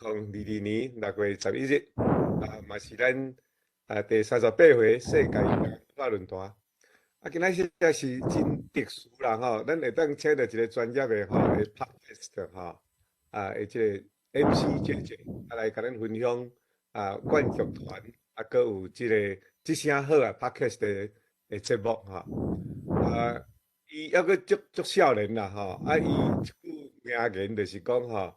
2022年6月11日，啊，嘛是咱第38回世界文化論壇。啊，今仔日這是真特殊啦吼，咱會當請到一個專業的吼，的 podcast 吼，啊，的這個 MC 姐姐，啊來共咱分享啊，阮劇團啊，閣有這個這聲好啊 podcast 的節目吼。啊，伊猶閣足足少年啦吼，啊，伊一句名言就是講吼，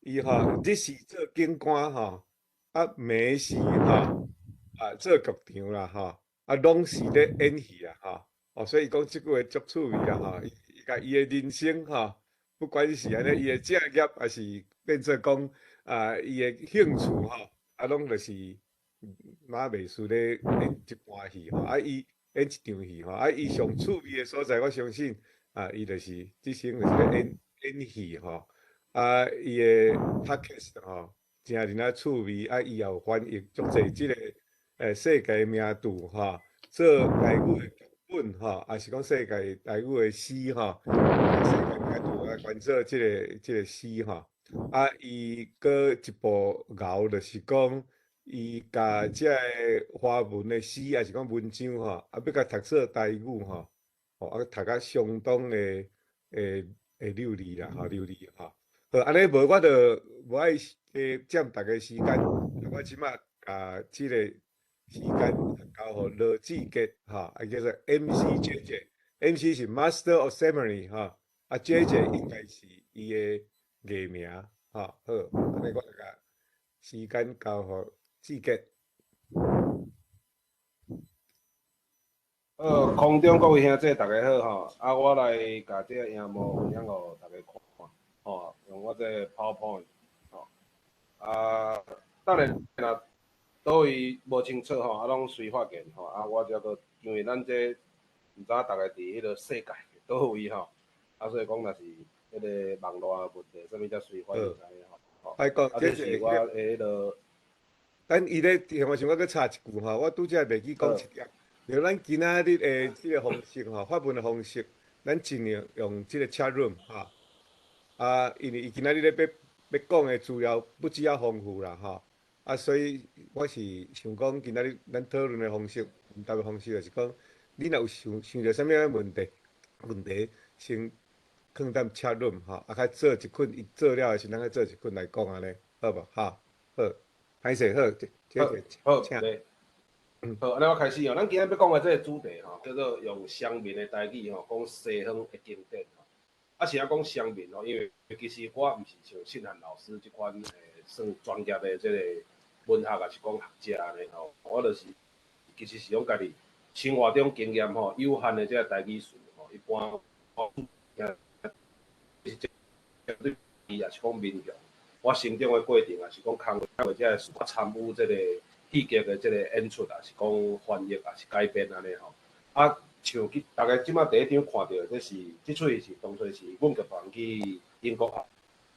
伊吼日時做警官吼，啊，暝時吼啊做劇場啦吼，啊，攏是咧演戲啊吼。哦，所以講這句話足趣味啦吼，伊共伊的人生吼，不管是按呢，伊的正業，抑是變做講啊，伊的興趣吼，啊，攏就是馬袂輸咧演一盤戲吼，啊，伊演一場戲吼，啊，伊上趣味的所在，我相信啊，伊就是這生就是咧演演戲吼，啊，伊的 podcast 吼，誠爾仔趣味，啊，伊也有翻譯足濟這個世界名著吼，做台語的劇本吼，抑是講世界台語的詩吼，世界名著啊，翻做這個詩吼，啊，伊閣一步𠢕就是講，伊共這个華文的詩，抑是講文章吼，啊，欲共讀做台語吼，吼，啊，讀甲相當的的流利啦，吼，流利吼。好，按呢無我就無愛加佔逐家時間，我這馬共這個時間交予羅志傑，吼，啊叫做 MC 姐姐，MC 是 Master of Ceremony 吼，啊姐姐應該是伊的藝名，吼，好，按呢我就共時間交予志傑。好，空中各位兄弟大家好吼，啊，我來共這个螢幕分享予大家看，吼，用我這个 PowerPoint，吼，啊，當然若佗位無清楚吼，啊，攏隨發言吼，啊，我這閣因為咱這毋知影逐家佇彼個世界佗位吼，啊，所以講若是彼個網路的問題，啥物才隨發言按呢吼，啊，啊，這是我的彼個。等伊咧電話上，我閣插一句吼，我拄才袂記講一點。就咱今仔日的這個方式吼，發問的方式，咱盡量用這個 chat room 吼。啊，因為伊今仔日咧欲欲講的資料不只遐豐富啦吼。啊，所以我是想講，今仔日咱討論的方式，問答的方式就是講，你若有想想著啥物仔問題，問題先囥踮 chat room 吼，啊，較做一捆，伊做了的時陣，咱較做一捆來講按呢，好無？哈，好，歹勢好，好，好，請。好，按呢我開始哦。咱今仔欲講的這個主題吼，叫做用鄉民的台語吼，講西方的經典吼。啊，是按怎講鄉民吼，因為其實我毋是像信漢老師這款算專業的這個文學，抑是講學者按呢吼。我就是其實是用家己生活中經驗吼，有限的這個台語詞吼，一般我是對伊抑是講民雄，我成長的過程，抑是講工課這個我參與這個戲劇的這個演出，抑是講翻譯，抑是改編按呢吼。啊，像去逐家這馬第一張看著的，這是這喙是當初是阮劇團去英國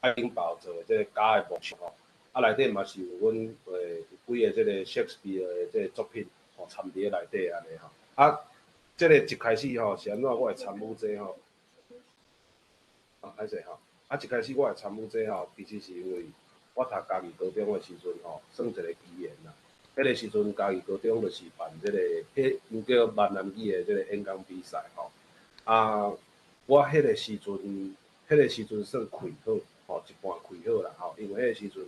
愛丁堡做的這個假的幕牆吼。啊，內底嘛是有阮有幾個這個 Shakespeare 的這個作品吼，參佇咧內底按呢吼。啊，這個一開始吼是按怎我會參與這吼？啊，歹勢吼。啊，一開始我會參與這吼，其實是因為我讀嘉義高中的時陣吼，算一個機緣啦。彼個時陣嘉義高中就是辦這個，彼叫閩南語的這個演講比賽吼。啊，我彼個時陣算開好，吼，一半開好啦吼，因為彼個時陣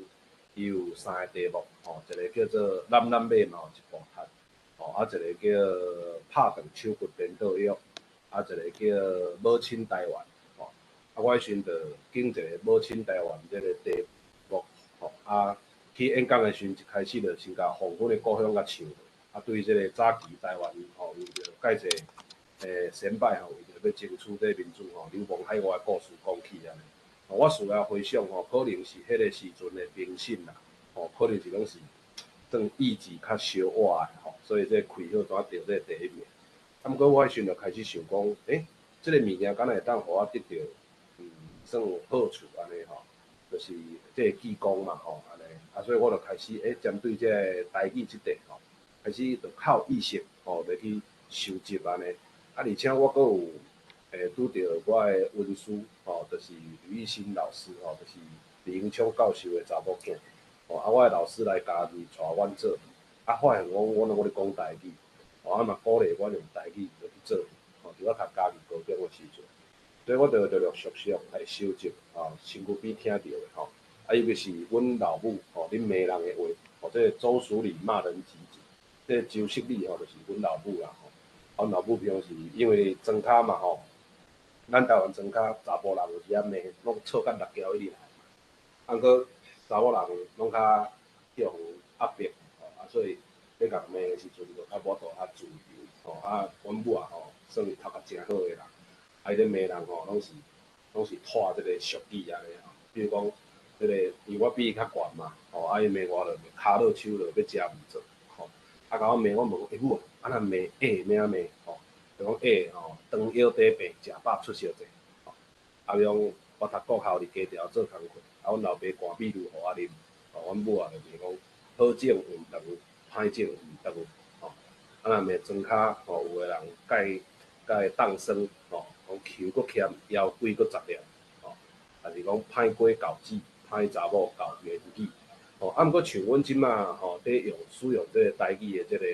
伊有三個題目，吼，一個叫做攬攬馬嘛有一半讀，吼，啊，一個叫拍斷手骨顛倒藥，啊，一個叫母親台灣，吼，啊，我彼時陣就揀一個母親台灣這個題目，吼，啊。去演講的時陣，一開始就先共黃昏的故鄉共唱，啊，對這個早期台灣吼，為著蓋濟先輩吼，為著欲爭取這個民主吼，流亡海外的故事講起按呢。我事後回想吼，可能是彼個時陣的評審啦，吼，可能是攏是算意志較燒倚的吼，所以這個開好怎得這個第一名。啊，毋過我彼時陣就開始想講，欸，這個物件敢若會當予我得著，算好處按呢吼，就是這個技工嘛吼，按呢，啊，所以我就開始欸，針對這個台語這塊吼，開始就較有意識吼，來去收集按呢。啊，而且我閣有拄著我的恩師吼，就是呂玉新老師吼，就是李英聰教授的查某囝。吼，啊，我的老師來嘉義帶阮做戲，啊，發現講我攏咧講台語，吼，啊嘛鼓勵阮用台語落去做戲，吼，佇我讀嘉義高中的時陣，所以我就陸陸續續來收集，吼，身軀邊聽著的，吼，啊，尤其是阮老母，吼，咧罵人的話，吼，這個周署理罵人集子，這個周淑理吼，就是阮老母啦，吼，阮老母平常時因為莊跤嘛，吼，咱台灣莊跤查埔人有時仔罵，攏吵甲六橋一直來，啊，毋過查某人攏較叫予壓迫，吼，啊，所以咧共罵的時陣就較無法度較自由，吼，啊，阮母啊吼，算是頭殼誠好的人，啊，伊咧罵人吼，攏是拖這個俗語按呢吼，比如講，這個因為我比伊較懸嘛，吼，啊，伊罵我就跤落手落欲食毋做，吼，啊，共我罵我問，欸母啊，啊若罵欸欲按怎罵，吼，就講欸吼，長腰底病，食飽出相濟，吼，啊，比如講我讀國校佇家條做工課，啊，阮老爸灌米露予我啉，吼，阮母啊就罵講，好種毋長，歹種毋長，吼，啊若罵莊跤吼，有的人蓋蓋凍霜，吼，講球閣欠，腰鬼閣十粒，吼，抑是講歹雞厚舌，歹查某厚言語，吼，啊，毋過像阮這馬吼，佇用使用這個台語的這個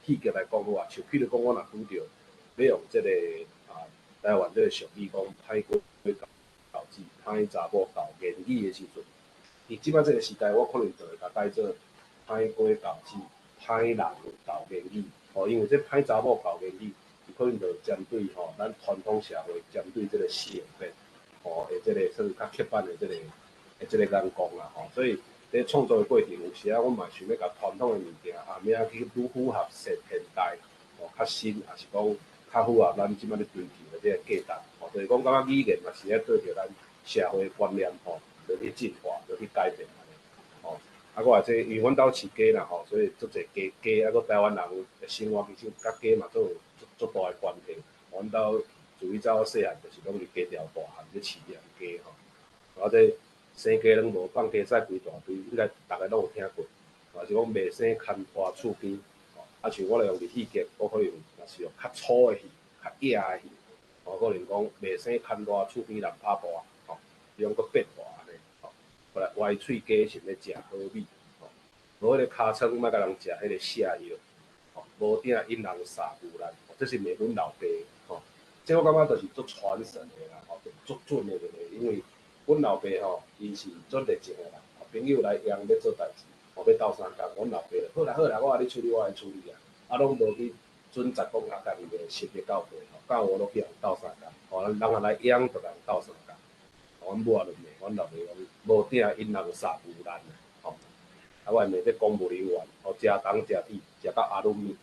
戲劇來講好啊，像譬如講，我若拄著欲用這個啊台灣這個俗語講歹雞厚舌，歹查某厚言語的時陣，佇這馬這個時代，我可能就會共改做歹雞厚舌，歹人厚言語，吼，因為這歹查某厚言語，伊可能就針對吼咱傳統社會針對這個性別，吼，的這個算較刻板的這個的這個眼光啦，吼，所以佇創作的過程，有時仔阮嘛想欲共傳統的物件啊，欲按怎去愈符合現現代，吼，較新，抑是講較符合咱這馬咧追求的這個價值，吼，就是講感覺語言嘛是愛對著咱社會觀念吼，落去進化，落去改變按呢，吼。啊，我這因為阮兜飼雞啦吼，所以足濟雞雞啊，閣台灣人的生活其實佮雞嘛足有足足大的關係。阮兜自以早細漢就是攏佇雞條大漢咧飼養雞吼。啊，這生雞卵無放雞屎規大堆，應該逐家攏有聽過。抑是講袂生牽拖厝邊，吼。啊，像我來用佇戲劇，我可能若是用較粗的戲、較野的戲，我可能講袂生牽拖厝邊人拍搏，吼，用閣變化按呢，吼。過來歪喙雞想欲食好米，吼，無彼個尻川莫共人食彼個瀉藥，吼，無鼎引人捒牛難，這是罵阮老爸，吼。這我感覺就是足傳神的啦，吼，足準的一個，因為阮老爸吼，伊是足熱情的人，朋友來約欲做代誌，吼，欲鬥相共，阮老爸就好啦好啦，我來你處理，我來處理啊，啊攏無去準則講啊，家己的實力夠濟，吼，到有攏去予人鬥相共，吼，人若來約就共人鬥相共。阮母仔就罵阮老爸講，無鼎引人捒牛難，吼。啊，我會罵這公務人員，吼，食銅食鐵，食到阿魯米，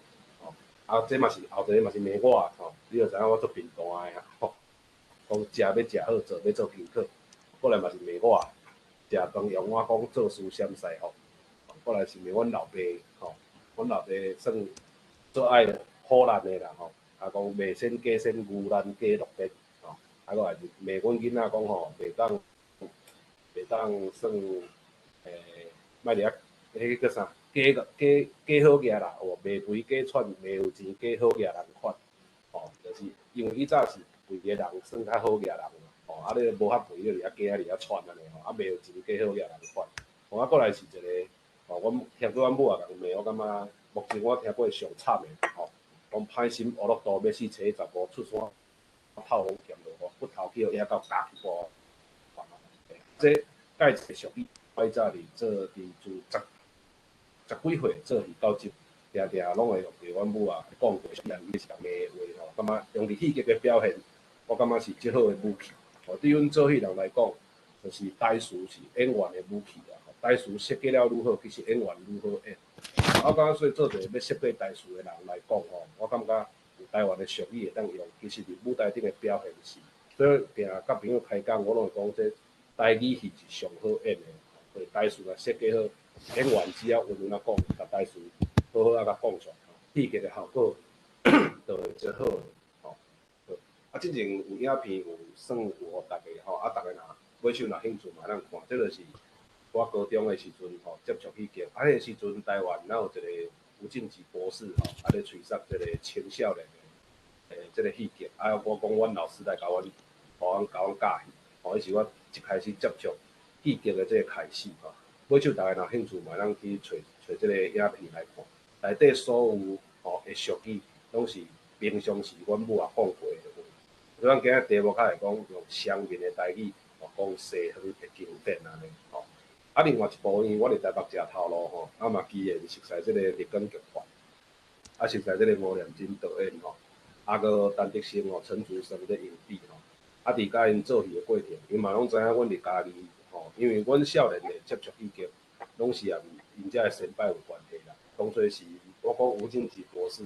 吼。啊，這嘛是後一個嘛是罵我，吼。你就知影我足貧惰的啊，吼。講食欲食好，做欲做辛苦，過來嘛是罵我，食飯用碗公做事閃師傅，過來是罵阮老爸，吼。阮老爸算足愛唬爛的啦，吼。啊，講袂先假先牛難加落電。啊，閣來是罵阮囡仔講吼，袂當算，莫佇遐，彼個叫啥？假個假假好額啦，有無？賣肥假喘，賣有錢假好額人款，吼，就是因為以早是肥的人算較好額人嘛，吼，啊你無較肥，你佇遐假佇遐喘按呢吼，啊賣有錢假好額人款，吼，啊閣來是一個，吼，阮聽過阮母仔共罵，我感覺目前我聽過上慘的，吼，講歹心烏落肚欲死，揣十五出山。透風兼落雨，骨頭去予壓到咬去破。這蓋一個俗語，我以早佇做佇自十十幾歲做戲到這，定定攏會用著阮母仔講過，人伊是罵話吼，感覺用佇戲劇的表現，我感覺是最好的武器。吼，對阮做戲人來講，就是台詞是演員的武器啊。台詞設計了愈好，其實演員愈好演。我感覺所以做一個欲設計台詞的人來講吼，我感覺。有台灣的俗語會當用，其實佇舞台頂的表現是，所以定佮朋友開講，我攏會講這台語戲是上好演的，對台詞若設計好，演員只要溫溫仔講，共台詞好好仔共講出來，戲劇的效果就會真好。吼，啊，進前有影片有算有予大家吼，啊，逐家若買手若興趣嘛，會當看，這就是我高中的時陣吼接觸戲劇，啊，彼個時陣台灣哪有一個吳靜吉博士吼，啊咧揣測這個青少年的這個戲劇，啊，我講阮老師來共阮，予阮共阮教戲，吼，彼是我一開始接觸戲劇的這個開始吼。尾手逐家若興趣嘛，咱去揣揣這個影片來看，內底所有吼的俗語，攏是平常時阮母也講過的話。所以咱今日題目較會講用雙面的台語，吼講西方的經典按呢吼。啊，另外一部分，我佇台北食頭路吼，啊嘛機緣熟似這個立耕劇團，啊熟似這個吳念真導演吼，啊閣陳德生吼、陳竹生咧用筆吼，啊佇佮𪜶做戲的過程，𪜶嘛攏知影阮佇嘉義吼，因為阮少年的接觸戲劇，攏是和𪜶遮的先輩有關係啦。當初時我講吳靜吉博士，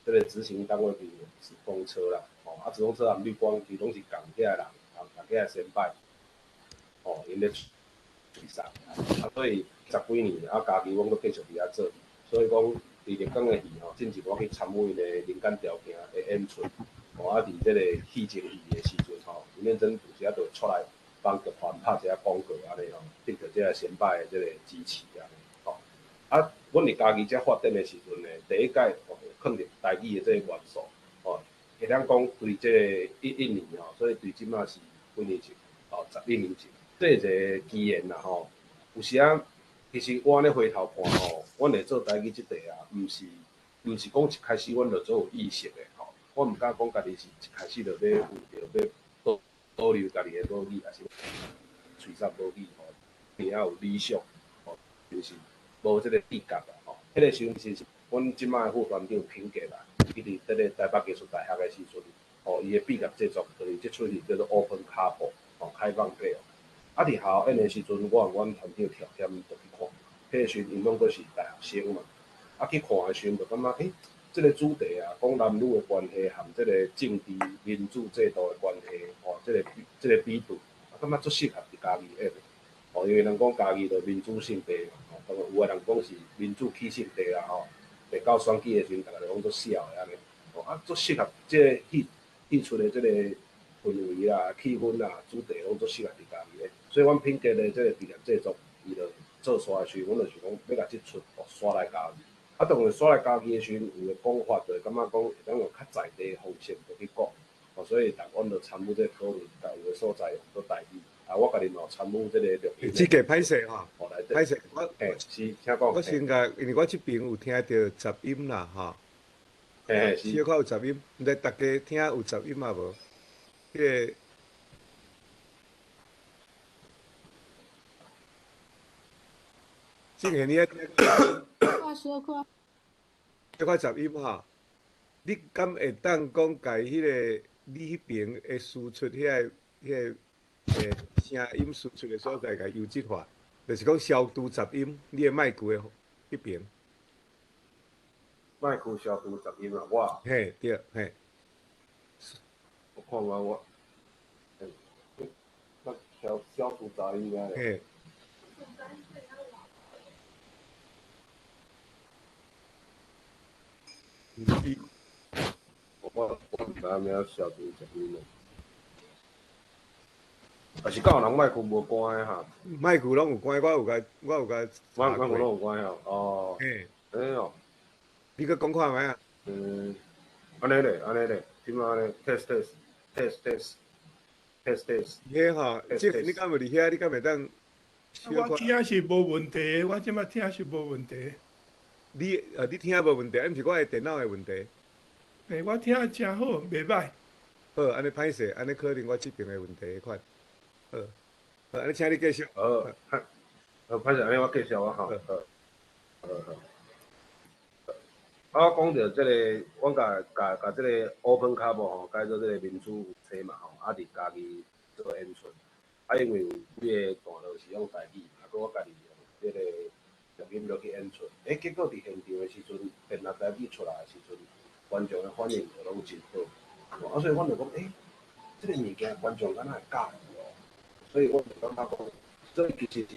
這個執行單位是風車啦，吼，啊紙風車和綠光其實攏是仝遐的人，仝遐的先輩，吼，𪜶咧催送，啊，所以十幾年啊，家己阮閣繼續佇遐做，所以講佇麗江的戲吼，進前我去參與𪜶的人間條件的演出，吼，啊，佇這個戲前戲的時陣吼，吳念真有時仔就會出來幫劇團拍一下廣告按呢吼，得著這个先輩的這個支持按呢吼。啊，阮佇嘉義遮發展的時陣呢，第一屆吼，囥著台語的這個元素，吼，會當講對這個11年吼，所以對這馬是幾年前，吼，11年前，這是一個機緣啦吼。有時仔其實我按呢回頭看吼，阮會做台語這塊啊，毋是講一開始阮就做有意識的吼。我毋敢講家己是一開始就欲有著欲保留家己的母語，抑是吹捒母語吼，爾有理想吼，就是無這個自覺啦吼。彼個時陣其實阮這馬的副團長品傑啦，伊佇這個台北藝術大學的時陣，吼，伊的畢業製作就是這齣戲叫做 Open Couple，吼，開放配偶。啊，佇學校演的時陣，我和阮團長跳添就去看，彼個時陣𪜶攏閣是大學生嘛，啊去看的時陣就感覺，欸，這個主題啊，講男女的關係和這個政治民主制度的關係，吼，這個比對，啊，感覺足適合佇嘉義演的，吼，因為人講嘉義就民主聖地嘛，吼，當然有的人講是民主去聖地啦，吼，會到選舉的時陣，逐家就講足痟的按呢，吼，啊，足適合這個戲戲出的這個氛圍啦、氣氛啦、主題攏足適合佇嘉義的，所以阮品傑的這個畢業製作，伊就做煞的時陣，阮就想講欲共這齣哦徙來嘉義。啊，當然徙來嘉義的時陣，有个講法就會感覺講會當用較在地的方式落去講，哦，所以逐阮就參與這個討論，共有的所在用做台語。啊，我家己嘛有參與這個錄音。這個歹勢吼，歹勢，我嘿，是，請講。我先共，因為我這邊有聽著雜音啦，吼。嘿，是。小可有雜音，毋知逐家聽有雜音啊無？彼個。正賢你愛聽？小可。小可雜音吼，你敢會當講共彼個你彼邊會輸出彼個彼個聲音輸出的所在，共優質化，就是講消除雜音，你的麥克的彼邊。麥克消除雜音啊，我。嘿，對，嘿。我看下我，那消除雜音啊。嘿。我毋知影欲按怎消除雜音啊。啊是敢有人麥克無關的哈？麥克攏有關，我有共查過。麥克攏有關哦。哦。嘿。欸哦。你閣講看覓啊？嗯，按呢咧，按呢咧，這馬按呢，test test test test test test。彼吼，這你敢有佇遐？你敢會當？我聽是無問題，我這馬聽是無問題。你聽無問題，毋是我的電腦的問題。欸，我聽誠好，袂䆀。好，按呢歹勢，按呢可能我這邊的問題彼款。好，好，按呢請你繼續。好，好，歹勢，按呢我繼續啊，吼。好，好好。啊，我講著這個，阮共共共這個 Open Couple 吼，改做這個民主有冊嘛吼，啊，佇嘉義做演出。啊，因為有幾個段落是用台語，啊，閣我家己用這個錄音落去演出。欸，結果佇現場的時陣，電腦台語出來的時陣，觀眾的反應就攏真好。啊，所以阮就講，欸，這個物件觀眾敢若會佮意哦。所以我就感覺講，這其實是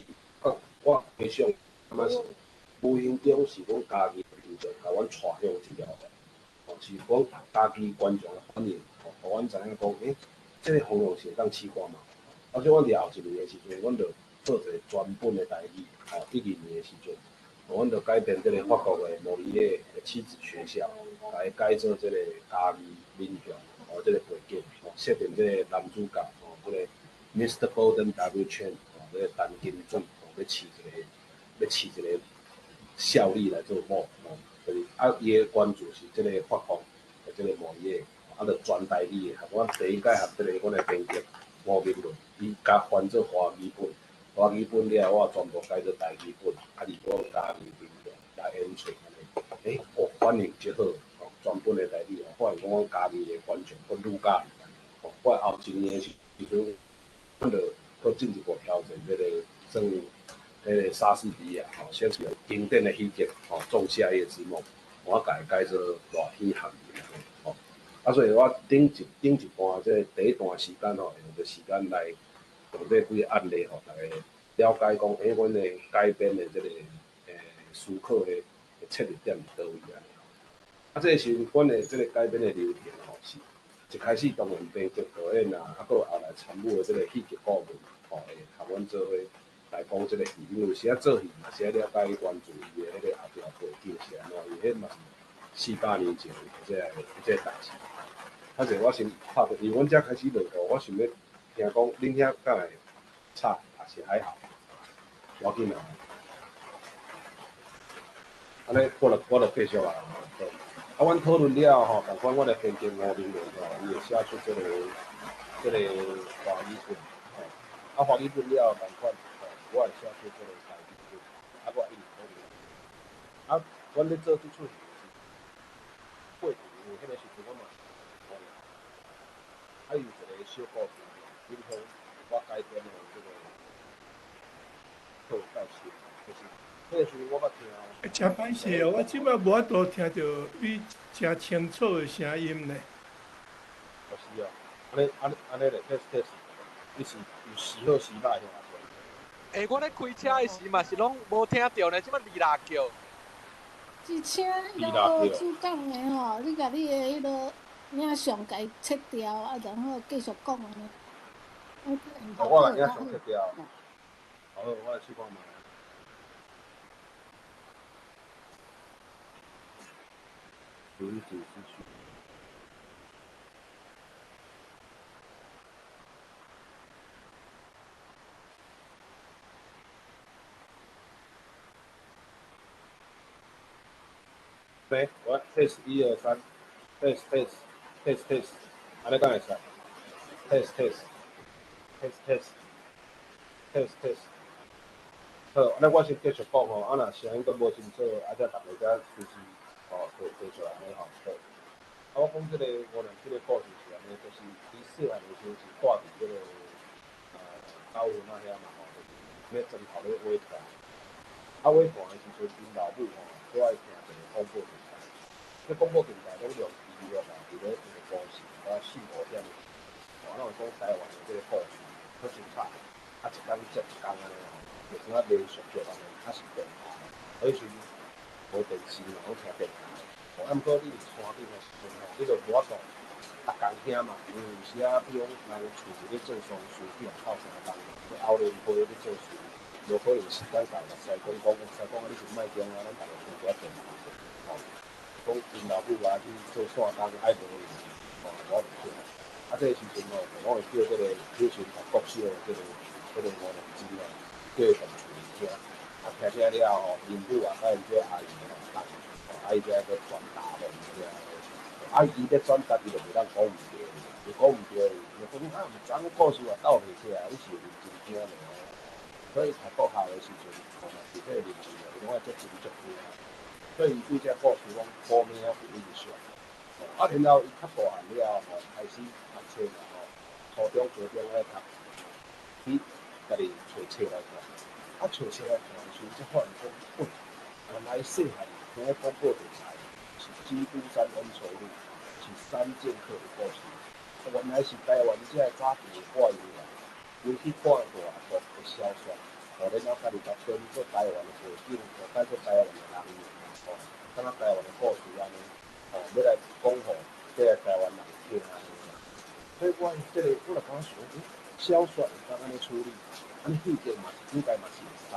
我回想，感覺是無形中是阮家己聽眾共阮帶向這條路，哦，是講家己觀眾的反應，哦，予阮知影講，欸，這個方向是會當試看覓。啊，所以阮佇後一年的時陣，阮就做一個全本的台語，吼，12年的時陣，阮就改編這個法國的莫里厄的妻子學校，來改做這個嘉義民雄，哦，這個背景，哦，設定這個男主角，哦，這個 Mr. Golden W Chen，哦，這個陳金水，哦，欲飼一個飼一个少女來做某，吼，就是啊，伊的關注是這个法國的這个莫耶，啊，就全台語的，阮第一擺合這个阮的編輯吳明倫，伊共翻做華語本，華語本了後，我全部改做台語本，啊，而我加入音樂來演出按呢，欸，哦，反應真好，吼，全本的台語，發現講阮家己的觀眾閣愈佮意，吼，我後一年的時陣，阮就閣進一步挑戰這个算彼个莎士比亞，吼，先是經典的戲劇，吼，《仲夏夜之夢》，我共伊改做熱天韓文，吼，啊，所以我頂一半這个第一段時間吼，用這時間來用這幾個案例吼，逐家了解講，欸，阮的改編的這个思考的切入點佇佗位按呢。啊，這个時陣阮的這个改編的流程吼，是一開始當然編劇導演啊，啊，閣後來參與的這個戲劇顧問，吼，會共阮做伙來講這個戲，因為有時仔做戲嘛是愛了解原著伊的彼個後壁背景是按怎，因為彼嘛是400年前的這個代誌。啊，者我先拍斷，因為阮遮開始落雨，我想欲聽講恁遐敢會吵，抑是還好？無要緊啊。按呢，我就繼續啊。啊，阮討論了後吼，仝款阮的編輯吳明倫吼，伊會寫出這個華語本，吼。啊，華語本了後仝款，吼，我會寫出這個台語本，啊，我一直討論。啊，阮咧做這齣戲是過去，因為彼個時陣我嘛是啊，有一個小故事，影響我改編的這個好介紹，就是彼個時陣我捌聽。真歹勢哦，我這擺無法度聽著你誠清楚的聲音呢。哦，是啊，按呢咧，test test，你是有時好時歹遐。欸，我咧開車的時嘛是攏無聽著呢，這擺二啦叫。而且彼个主講的吼，你共你的彼个影像共伊切掉，啊，然後繼續講按呢。哦，我共影像切掉。好，我來試看覓。停止繼續。對，我 test 一二三，test test test test，按呢敢會使？test test test test test test。好，按呢我先繼續講吼，啊，若聲音閣無清楚，啊，才逐家才隨時吼提提出來按呢吼。好，啊，我講這個吳念真的故事是按呢，就是伊細漢的時陣是蹛佇這個九份仔遐嘛吼，就是咧磚頭咧畫團。啊，畫團的時陣，𪜶老母吼，都愛聽一个廣播電台。這廣播電台攏用音樂啊，佇咧一个故事，啊四五點，吼，咱有講台灣的這個故事，較精彩，啊，一工接一工按呢吼，就像啊連續劇按呢，啊是電台，啊彼時無電視嘛，攏聽電台。吼，啊，毋過你佇山頂的時陣吼，你就無法度逐工聽嘛，因為有時啊，比如講人厝咧做喪事，去予鬥相共，咧拗蓮花咧做事，無可能時間到，會使講講，會使講啊，你先莫中啊，咱逐个聽一下電台，吼。講𪜶老母啊去做散工愛無閒，吼，無法度聽。啊，這個時陣吼，攏會叫這個彼時陣讀國小的這個吳念真吼，叫伊踮厝裡聽。啊，聽聽了後，𪜶母啊，佮𪜶這阿姨吼，吼，啊，伊才閣轉達予𪜶聽。啊，伊欲轉達，伊就袂當講毋對，伊講毋對，伊就講啊，毋知影故事也鬥袂起來，你是會認真聽無？所以讀國校的時陣，吼，嘛是彼個認真的，伊攏愛足真足聽。所以伊對這故事攏好名有印象。啊，然後伊較大漢了後，開始讀冊嘛吼，初中、高中愛讀，去家己揣冊來看。啊，揣冊來看的時陣，才發現講，哦，原來細漢聽咧廣播電台是《基督山恩仇錄》，是三劍客的故事。原來是台灣這个早期的掛油啊，伊去看大陸的小說，吼，然後家己共編做台灣的背景，吼，改做台灣的人物，吼，敢若台灣的故事按呢，吼，欲來講予這个台灣人聽按呢。所以我這個我就感覺想，小說會當按呢處理，按呢戲劇嘛是應該嘛是會使，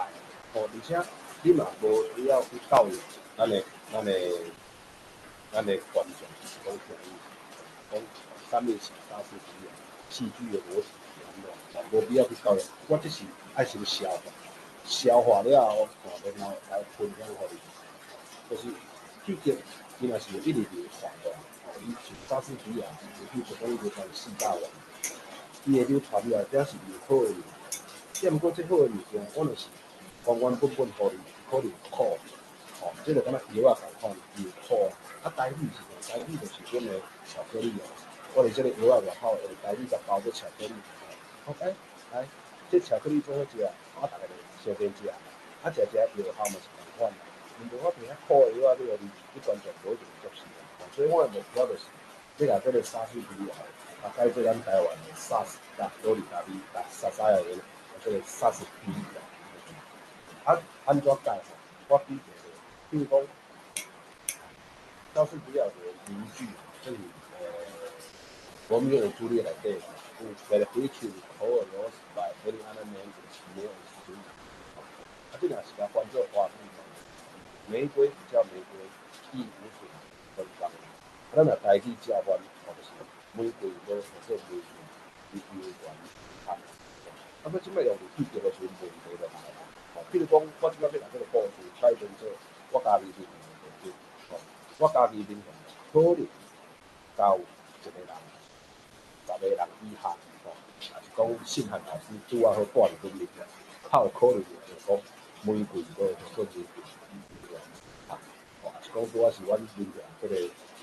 吼，而且你嘛無需要去教育咱的觀眾，就是講聽伊講啥物是莎士比亞戲劇的邏輯是按怎，無必要去教育。我只是愛先消化，消化了後，吼，然後來分享予你。就是戲劇，伊若是會一直流傳的，吼，伊像莎士比亞，有去講流傳四大王，伊會流傳落來，表示有好的物件。毋過這好的物件，我若是原原本本予你，可能苦，吼，這就敢若藥仔仝款，有苦。啊，台語是啥？台語就是阮的巧克力啊。我佇這個藥仔外口用台語共包做巧克力。好，來來，這巧克力做好食，啊，逐个就相爭食。啊，食食藥效嘛是仝款。毋過我佇遐苦的藥仔，你予你，你完全無一個接受。所以我的目標就是，欲共這個莎士比亞，啊，改做咱台灣的莎士達多利達比達莎莎的這個莎士比亞。啊，按怎改？我比一個，比如講，莎士比亞有一個名句，就是羅密歐與朱麗葉內底有 “That which is called a rose by any other name is smell as sweet”。啊，這若是共翻做華語，玫瑰不叫玫瑰，亦無損芬芳。啊，咱若台語照翻，哦，就是玫瑰無叫做玫瑰，伊猶原香。啊，欲這擺用佇戲劇的時陣，問題就來啦。哦，比如講，我這擺欲共這個故事改變做我家己面向的，吼，我家己面向可能交一個人、十個人以下，吼，也是講信漢老師拄仔好蹛佇阮面，較有可能就是講玫瑰無叫做玫瑰，啊，吼，也是講拄仔是阮面向這個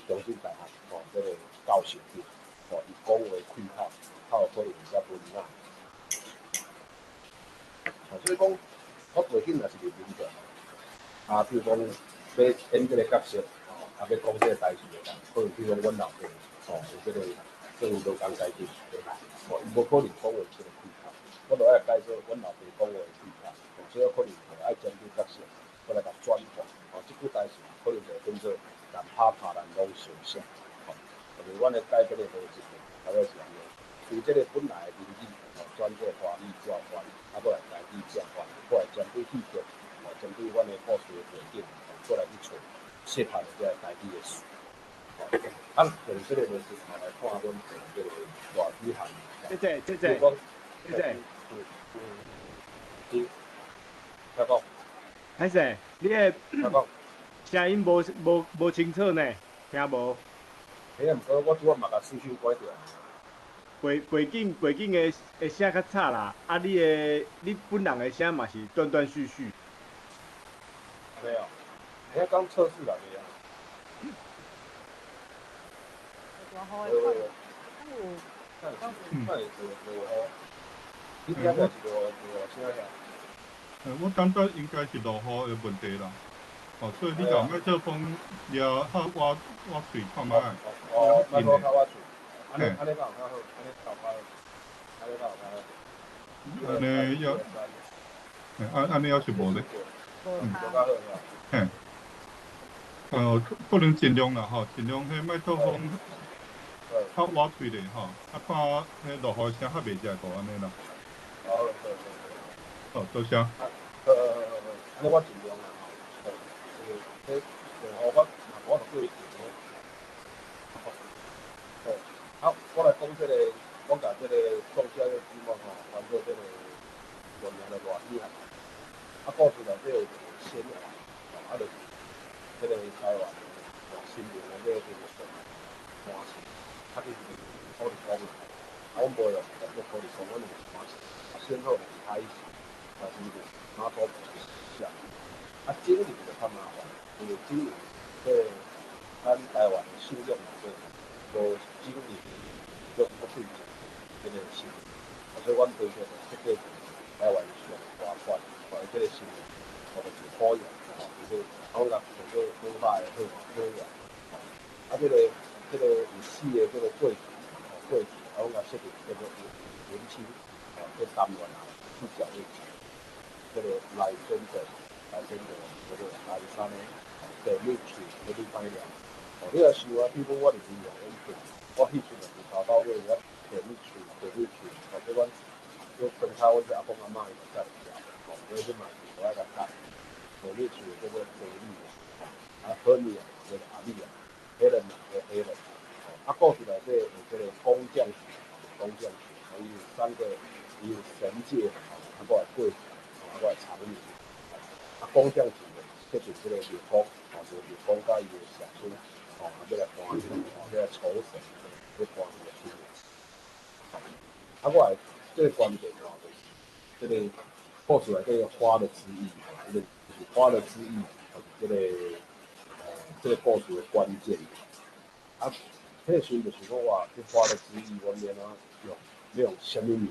中正大學，吼，這個教授，吼，伊講話開口，較有可能會遮文雅。所以講，我背景若是佇民眾，啊，比如講欲演這個角色，吼，啊，欲講這個代誌的人，可能比如講阮老爸，吼，有這個政府勞工階級的人，吼，伊無可能講話這個開口，我著愛改做阮老爸講話的開口，所以我可能就愛針對角色，我來共轉換，吼，這句台詞可能就變做人拍拍人攏相惜，吼，就是阮的改變的邏輯，大概是按呢，從這個本來的民語，吼，轉做華語照翻，啊，閣來台語照翻，閣來針對戲劇，吼，針對阮的故事的背景，閣來去揣適合的這個台語的詞。啊，用這個邏輯來看阮這個賴語涵。謝謝，謝謝，謝謝。是，聽講。歹勢，你的聽講。聲音無清楚呢，聽無？嘿啊，毋過我拄仔嘛共視訊關掉。背景的聲較吵啦，啊，你本人的聲嘛是斷斷續續。沒有，遐剛測試來的啊。落雨的款，嗯，看會落雨？你聽過是落雨聲遐？我感覺應該是落雨的問題啦。哦，所以你共麥克風掠較倚倚喙看覓。哦，麥克風較倚喙。按呢按呢敢有較好？按呢較好？按呢敢有較好？按呢要，按呢猶是無咧。嗯，無較好是吧？嘿。可能盡量啦吼，盡量彼麥克風較倚喙咧吼，啊看彼落雨聲較袂遮大按呢啦。好，好，好。好，多謝。好好好好，按呢我盡量啦吼。彼落雨我嘛無法度叫伊停咧。好，好，我來講這個，我共這個創寫這個節目吼，翻做這個著名的賴語涵。啊，故事內底有一個仙王，啊，就是這個台灣的新聞內底這個山神，啊，其實是土地公啦。啊，阮無用叫做土地公，阮用山神。啊，先後開始，但是媽祖婆像。啊，整理就較麻煩，因為整理這個咱台灣的信仰內底無整理做不對這個神，啊，所以阮推出設計台灣上大款，或者這個神，或者是虎爺，吼，就是我共叫做好歹的好虎爺，啊，這個有四個這個過去，吼過去，啊，阮共設定叫做文青，吼，去擔任主角的這個來選擇，來選擇叫做阿里山的第六區，去禮拜六。哦，你若想啊，比如講我佇屏東演出，我彼陣就從頭到尾我第六區，第六區，哦，這阮叫分開，阮這阿公阿嬤伊就才會曉，吼，所以這嘛是我愛共教。第六區叫做第六，啊，何米啊，叫做阿米啊，黑人嘛叫黑人，啊，故事內底有這個工匠群，工匠群，伊有三個，伊有神界，啊，閣來過去，啊，閣來長命。工匠群的设计這個廟公，吼，就是廟公佮伊的社區，吼，啊，欲來搬去，吼，欲來酬神，欲搬去的新廟。啊，我的這個觀點吼，就是這個故事內底花的之意，吼，這個就是花的之意，就是這個故事的關鍵。啊，彼個時陣就想講哇，這花的之意，阮欲按怎用，欲用啥物物件？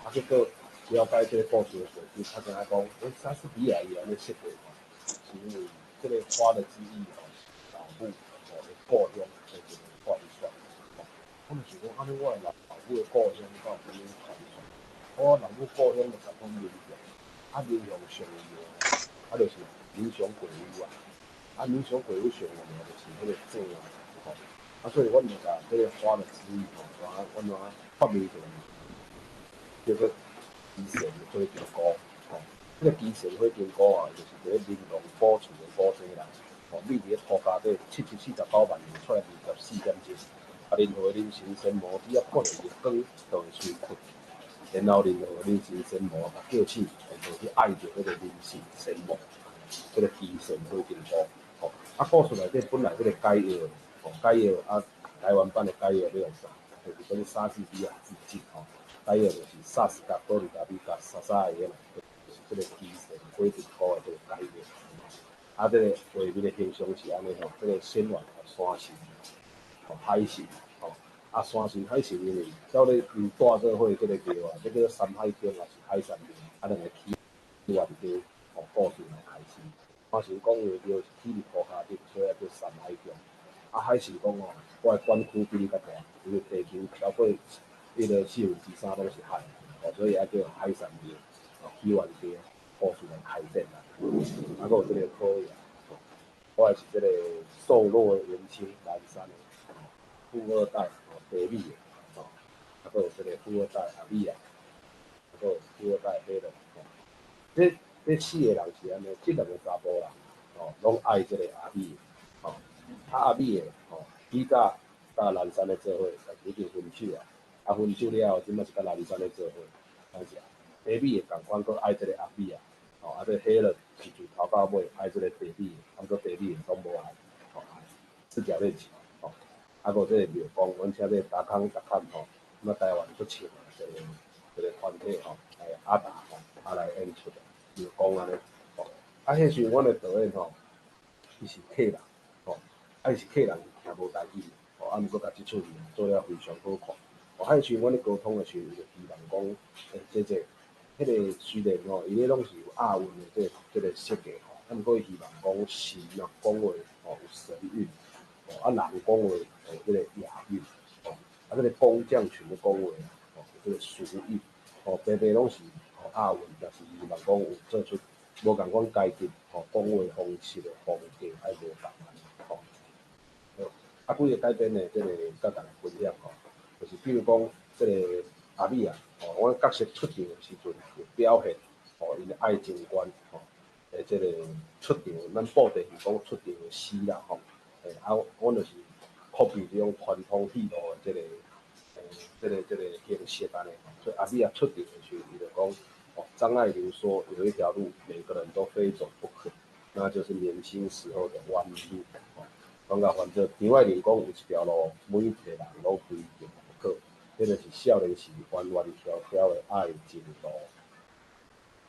啊，結果了解這個故事的時陣，較知影講，欸，莎士比亞伊按呢設計吼，是因為這個花的之意吼，是老母吼的故鄉的一個傳說。吼，我就想講，按呢我的老母的故鄉敢有啥物傳說？我老母故鄉就共款民雄，啊，民雄上有名，啊，就是民雄鬼屋啊，啊，民雄鬼屋上有名就是彼個井啊，吼，啊，所以阮就共這個花的之意吼，阮怎發明一個叫做奇仙火燈菇，吼，這個奇仙火燈菇啊，就是佇咧玲瑯古厝的古井內，吼，覕佇咧塗跤底749萬年出來24點鐘，啊，任何人神仙魔只要看著伊的光，就會隨困。然後任何人神仙魔共叫醒，就去愛著彼個人神仙魔，這個奇仙火燈菇，吼，啊，故事內底本來這個解藥，吼，解藥啊，台灣版的解藥欲用啥？就是講莎士比亞致敬，吼，解藥就是薩斯甲多利達比甲莎莎的嘛，就是這個奇仙火燈菇的這個解藥。啊，這個畫面的形象是按呢吼，這個仙王山神，吼，海神，吼，啊，山神海神因為照咧𪜶蹛做伙這個廟啊，這叫做山海經，抑是海山廟，啊，兩個起源地，吼，故事來開始。山神講的廟是起佇塗跤頂，所以叫山海宮。啊，海神講吼，我的管區比你較大，因為地球超過彼個3/4攏是海，哦，所以愛叫海山廟，哦，起源地故事來開展啦。啊，閣有這個可以啊，我也是這個瘦弱的文青南山的，富二代哦，茶米的，哦，啊，閣有這個富二代阿米啊，啊，閣有富二代彼落，吼，這四個人是按呢，這兩個查埔人，吼，攏愛這個阿米，吼，啊阿米的，吼，比較佮南山咧做伙，但是已經分手啊，啊分手了後，這擺是佮南山咧做伙，但是茶米的仝款閣愛這個阿米啊，吼，啊這個彼落是自頭到尾愛這個茶米的，啊毋過茶米的攏無愛，吼，四角戀情，吼，啊閣這個廟公，阮請這個達康達康吼，咁啊台灣出唱的一個團體吼，來阿達吼，啊來演出的廟公按呢，吼，啊彼時陣阮的導演吼，伊是客人，吼，啊伊是客人聽無台語，吼，啊毋過共這齣戲做了非常好看，吼，啊彼時陣阮咧溝通的時陣，伊就希望講，欸，姐姐，彼個雖然吼，伊咧攏是有押韻的這個設計吼，啊毋過伊希望講神啊講話吼有神韻，吼，啊人講話有這個押韻，吼，啊這個工匠群咧講話吼，有這個俗韻，吼，白白攏是吼押韻，但是伊希望講有做出無仝款階級吼講話方式的風格愛無仝吼。好，啊幾個改編的這個佮大家分享吼，就是比如講這個阿米啊，吼，阮角色出場的時陣有表現，吼，𪜶的愛情觀，吼，的這個出場，咱布袋戲講出場的詩啦，吼，欸，啊，阮就是 copy 這種傳統戲路的這個，欸，這個形式按呢，所以阿米啊出場的時陣，伊就講，哦，張愛玲說有一條路，每個人都非走不可，那就是年輕時候的彎路，吼，講甲反正張愛玲講有一條路，每一個人攏非行不可，彼就是少年時彎彎翹翹的愛情路。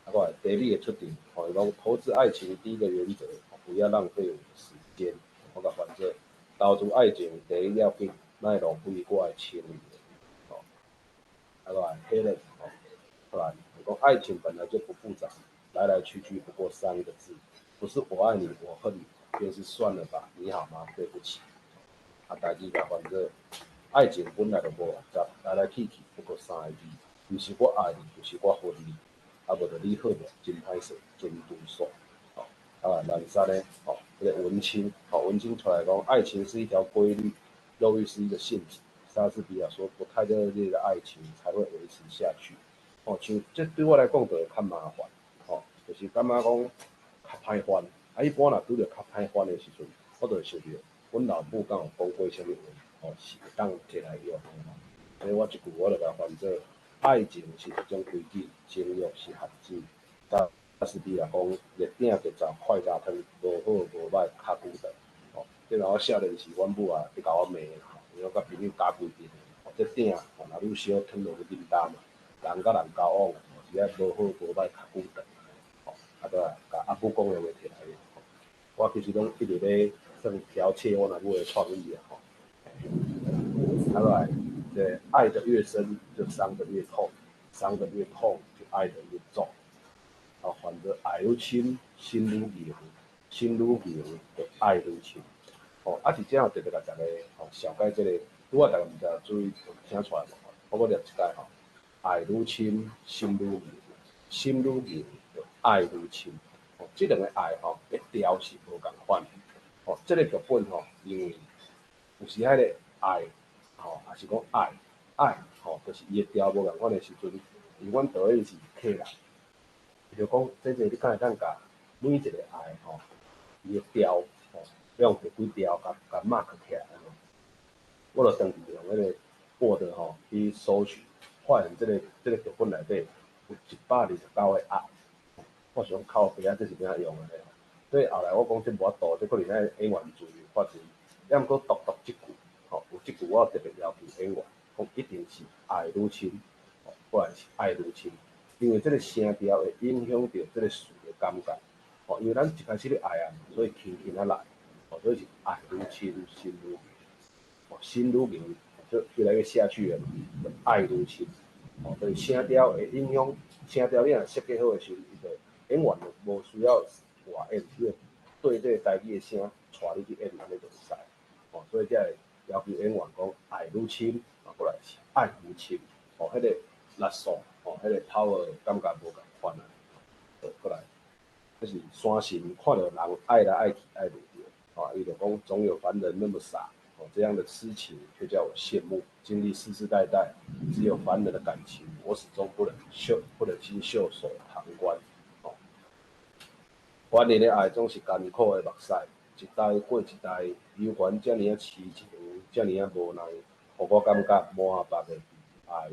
啊，閣來茶米的出場，吼，伊講投資愛情第一個原則，不要浪費我的時間。我共翻做投資愛情第一要緊，莫浪費我的青春。吼，啊，閣來彼個，吼，後來伊講愛情本來就不複雜，來來去去不過三個字，不是我愛你，我恨你，便是算了吧，你好嗎？對不起。啊，台語共翻做愛情本來就無複雜，來來去去不過三個字，毋是我愛你，就是我恨你，啊，無就你好無，真歹勢，真拄煞。吼，啊，南山咧，吼，這個文青，吼，文青出來講，愛情是一條規律，肉欲是一個陷阱。莎士比亞說，不太熱烈的愛情才會維持下去。吼，像這對我來講就會較麻煩，吼，就是感覺講較歹翻。啊，一般若拄著較歹翻的時陣，我就會想著，阮老母敢有講過啥物話，吼，是會當摕來用的。所以我這句我就共翻做：愛情是一種規矩，情慾是陷阱。士比亞講熱鼎就炸快炸湯，無好無歹，跤久長。吼，這若我少年時，阮母啊咧共我罵吼，因為我佮朋友咬規陣，吼，這鼎吼若愈燒湯就愈緊焦嘛。人佮人交往，是愛無好無歹，跤久長。吼，啊，閣共阿母講的話摕來用。我其實攏一直咧算剽竊我阿母的創意啊，吼。啊，落來，這愛得越深，就傷得越痛；傷得越痛，就愛得越重。啊，反正愛愈深，心愈硬；心愈硬，就愛愈深。吼，啊，佇遮有特別共逐家吼，紹介這個，拄仔逐家毋知注意聽出來無？我閣念一擺吼，愛愈深，心愈硬；心愈硬，就愛愈深。吼，這兩个愛吼，的調是無仝款的。吼，這个劇本吼，因為有時彼个愛，吼，抑是講愛愛，吼，就是伊的調無仝款的時陣，因為阮導演是客人，伊就講，這個你敢會當共每一个愛吼，伊的調吼，用第幾調共共 mark 起來按呢。我就轉去用彼个 Word 吼去搜尋，發現這个劇本內底有129個愛。我想靠北啊，這是欲按怎用的咧？所以後來我講這無法度，這可能愛演員自由發揮。抑毋過獨獨這句，吼，有這句我特別要求演員，講一定是愛愈深，吼，過來是愛愈深，因為這个聲調會影響著這个詞的感覺，吼，因為咱一開始咧愛啊，所以輕輕仔來，吼，所以是愛愈深，心愈硬，吼，心愈硬就越來越下去了嘛，愛愈深，吼，所以聲調會影響，聲調你若設計好的時陣，伊就演員就無需要外演，伊就對這个台語的聲帶你去演，按呢就會使，吼，所以才會要求演員講愛愈深，啊，過來是愛愈深，吼，彼个力數，吼，彼个 power 感覺無仝款啊，好，過來，這是山神看著人愛來愛去愛袂著，吼，伊就講總有凡人那麼傻，哦，這樣的痴情卻叫我羨慕。經歷世世代代，只有凡人的感情，我始終不忍袖不忍心袖手旁觀。哦，凡人的愛總是艱苦的目屎，一代過一代，猶原遮爾仔痴情，遮爾仔無奈，予我感覺滿腹的悲哀。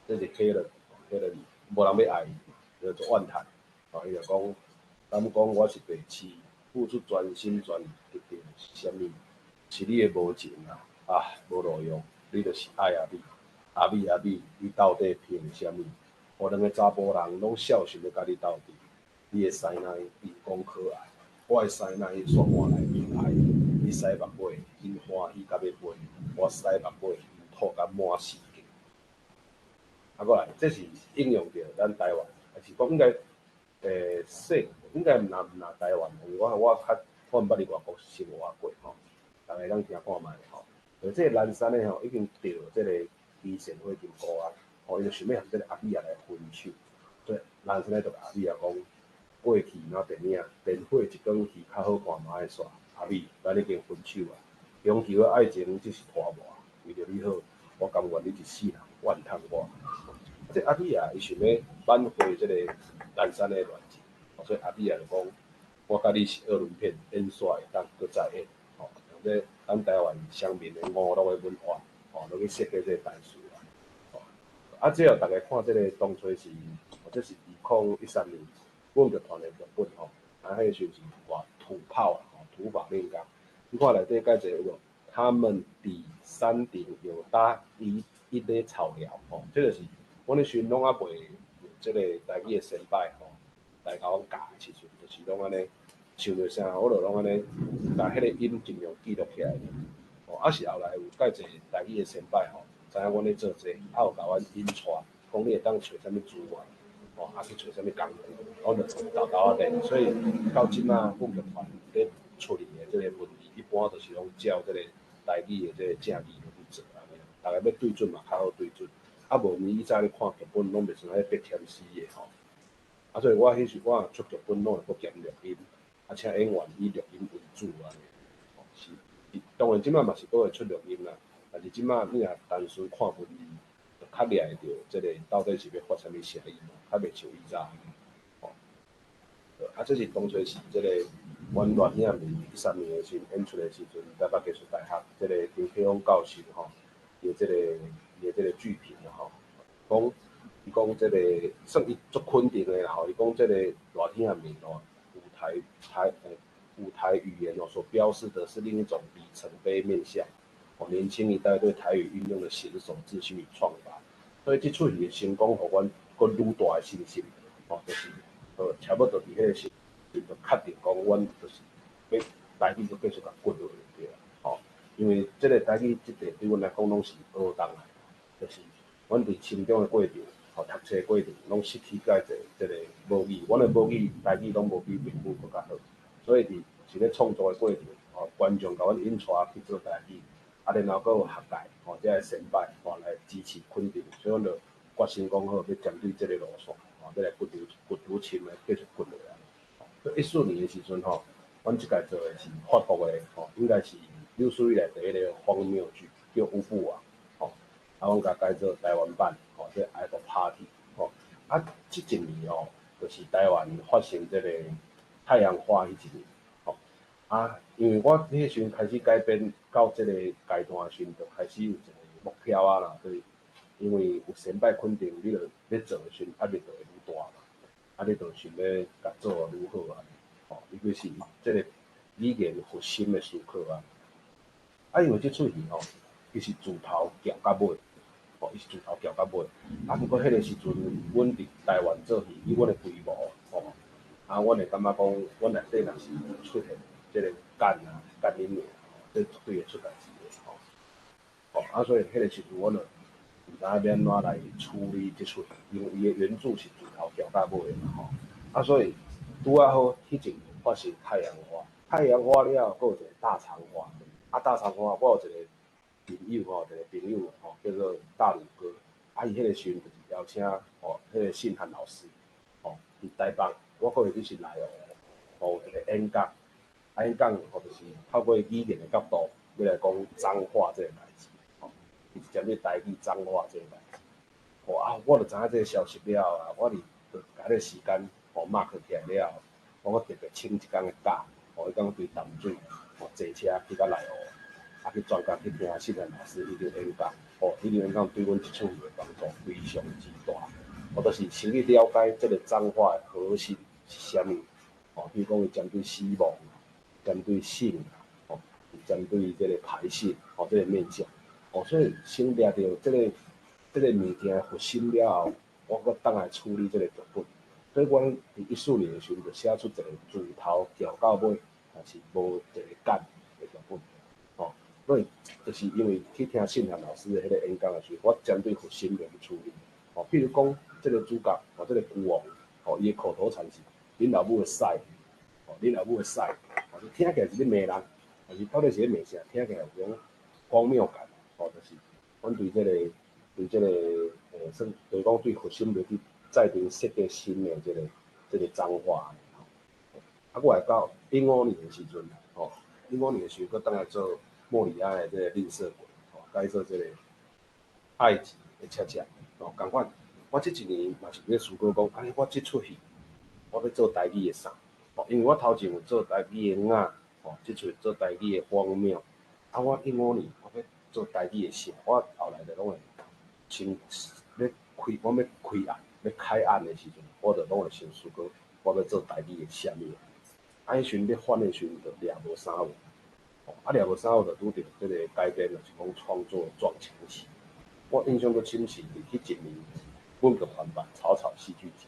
這是黑人，黑人無人欲愛伊，就做怨嘆。哦，伊就講，敢講我是白痴，付出全心全意得到的是啥物？是你的無情啊！啊，無路用，你就是愛阿美，阿美阿美，你到底憑啥物？予兩个查埔人攏孝順欲佮你鬥陣。你的師奶貧講可愛，我的師奶煞換來悲哀。你駛目尾，𪜶歡喜甲欲飛；我駛目尾，𪜶吐甲滿世界。啊，過來，這是應用著咱台灣，抑是講應該，說應該毋若毋若台灣，因為我較我毋捌佇外國生活過吼，逐家通聽看覓吼。就這個南山的吼，已經著這个慈善會金箍啊，吼，伊就想欲和這个阿美仔來分手，所以南山的就共阿美仔講，過去若電影，電火一光戲較好看嘛愛煞，阿美，咱已經分手啊。強求的愛情只是拖磨，為著你好，我甘願你一世人怨嘆我。這阿美仔伊想欲挽回這个南山的戀情，所以阿美仔就講，我佮你是二輪片，演煞會當閣再演。吼，像這咱台灣鄉民的娛樂的文化，吼，攏去設計這个台詞啊。吼，啊，最後逐家看這个當初是，這是2013年，阮劇團的劇本吼，啊，彼个時陣是畫土炮啊，吼，土法煉鋼。你看內底蓋濟有無？他們佇山頂有搭一一堆草寮，吼，這個是阮彼時陣攏猶未有這个台語的先輩吼，來共阮教的時陣，就是攏按呢，想著啥，我就攏按呢，共彼个音盡量記錄起來。吼，啊是後來有蓋濟台語的先輩吼，知影阮咧做這個，啊有共阮引帶，講你會當揣啥物資源，吼，啊去揣啥物工具，我就沓沓仔練。所以到這馬，阮劇團咧處理的這个問題，一般就是攏照這个台語的這个正字落去做按呢，逐家欲對準嘛較好對準。啊無你以前咧看劇本攏袂像彼筆添死的吼。啊，所以我彼時我若出劇本攏會閣兼錄音，啊請演員以錄音為主按呢。吼是，當然這馬嘛是閣會出錄音啦，但是這馬你若單純看文字，就較掠會著這个到底是欲發啥物聲音，較袂像以早。吼，啊，這是當初是這个阮亂兄13年的時陣演出的時陣，台北藝術大學這个張啟峰教授吼，伊的這个伊的這个劇評啦吼，講伊講這個算伊足肯定的啦吼，伊講這個熱天仔面哦，舞台語言哦所標示的是另一種里程碑面向，哦，年輕一代對台語運用的嫻熟、自信與創發，所以這齣戲的成功，予阮閣愈大的信心，哦，就是差不多佇彼個時陣就確定講，阮就是欲台語閣繼續共掘落去對啦，吼，因為這個台語這塊對阮來講攏是學當來，就是阮佇成長的過程，吼，讀冊的過程，攏失去蓋濟這個母語，阮的母語台語攏無比粵語閣較好，所以佇是咧創作的過程，吼，觀眾共阮引帶去做台語，啊，然後閣有學界，吼，這个先輩，吼，來支持肯定，所以阮就決心講好，欲針對這個路線，吼，欲來掘頭掘頭深的繼續掘落來。14年的時陣吼，阮這屆做的是法國的，吼，應該是有史以來第一个荒謬劇，叫《烏布王》，吼，啊，阮共改做台灣版，吼，這愛國 party，吼，啊，這一年哦，就是台灣發生這個太陽花彼一年，吼，啊，因為我彼個時陣開始改編到這個階段的時陣，就開始有一個目標啊啦，就是因為有先輩肯定，你就咧做的時陣壓力就會愈大嘛，啊，你就想欲共做愈好啊，吼，尤其是這個語言核心的思考啊，啊，因為這齣戲吼，伊是自頭撬到尾，吼，伊是自頭撬到尾，啊，毋過彼個時陣，阮佇台灣做戲，以阮的規模，吼，啊，阮會感覺講，阮內底若是出現這個幹啊，幹恁娘，這絕對會出代誌的，吼，吼，啊，所以彼個時陣，阮就毋知影欲按怎來處理這齣戲，因為伊的原著是自頭撬到尾的嘛，吼，啊，所以拄仔好，彼一年發生太陽花，太陽花了後，閣有一個大腸花，啊，大腸花，我有一個朋友吼，一個朋友吼，叫做大魯哥，啊，伊彼個時陣就是邀請吼，彼個信漢老師，吼，佇台北，我閣會記是內湖，吼，有一個演講，啊，演講吼就是透過語言的角度，欲來講髒話這個代誌，吼，伊是針對台語髒話這個代誌，吼啊，我就知影這個消息了後啊，我佇就共這個時間吼 mark 起來了後，我閣特別請一工的假，吼，彼工對淡水，吼，坐車去到內湖，啊，去專工去聽信漢老師彼場演講，吼，彼場演講對阮這齣戲的幫助非常之大。我就是先去了解這個髒話的核心是啥物，吼，比如講伊針對死亡，針對性，吼，針對這個排泄，吼，這個面向，哦，所以先掠著這個物件的核心了後，我閣轉來處理這個劇本。所以阮佇14年的時陣，就寫出一個自頭撬到尾，但是無一個幹的劇本，吼。所以就是因為去聽信漢老師的彼個演講的時陣，我針對核心來去處理，吼，比如講這個主角，吼，這個孤王，吼，伊的口頭禪是“恁老母會使”，吼，恁老母會使，吼，你聽起來是咧罵人，但是到底是咧罵啥？聽起來有種荒謬感，吼，就是阮對這個，算就是講對核心落去再重設計新的這個髒話，吼。啊，我會到15年的時陣，吼，15年的時陣，閣轉來做莫里哀的這個吝嗇鬼，吼，改做這個埃及的恰恰，吼，仝款。我這一年嘛是咧思考講，按呢我這齣戲，我欲做台語的啥？吼，因為我頭前有做台語的雅，吼，這齣做台語的荒謬，啊，我15年我欲做台語的啥？我後來就攏會先欲開，我欲開案，欲開案的時陣，我就攏會先思考，我欲做台語的啥物。啊，彼時陣欲翻的時陣，就掠無三有，吼，啊掠無三有，就拄著這個改編，就是講創作撞牆期。我印象閣深是佇彼一年，阮就還辦草草戲劇節，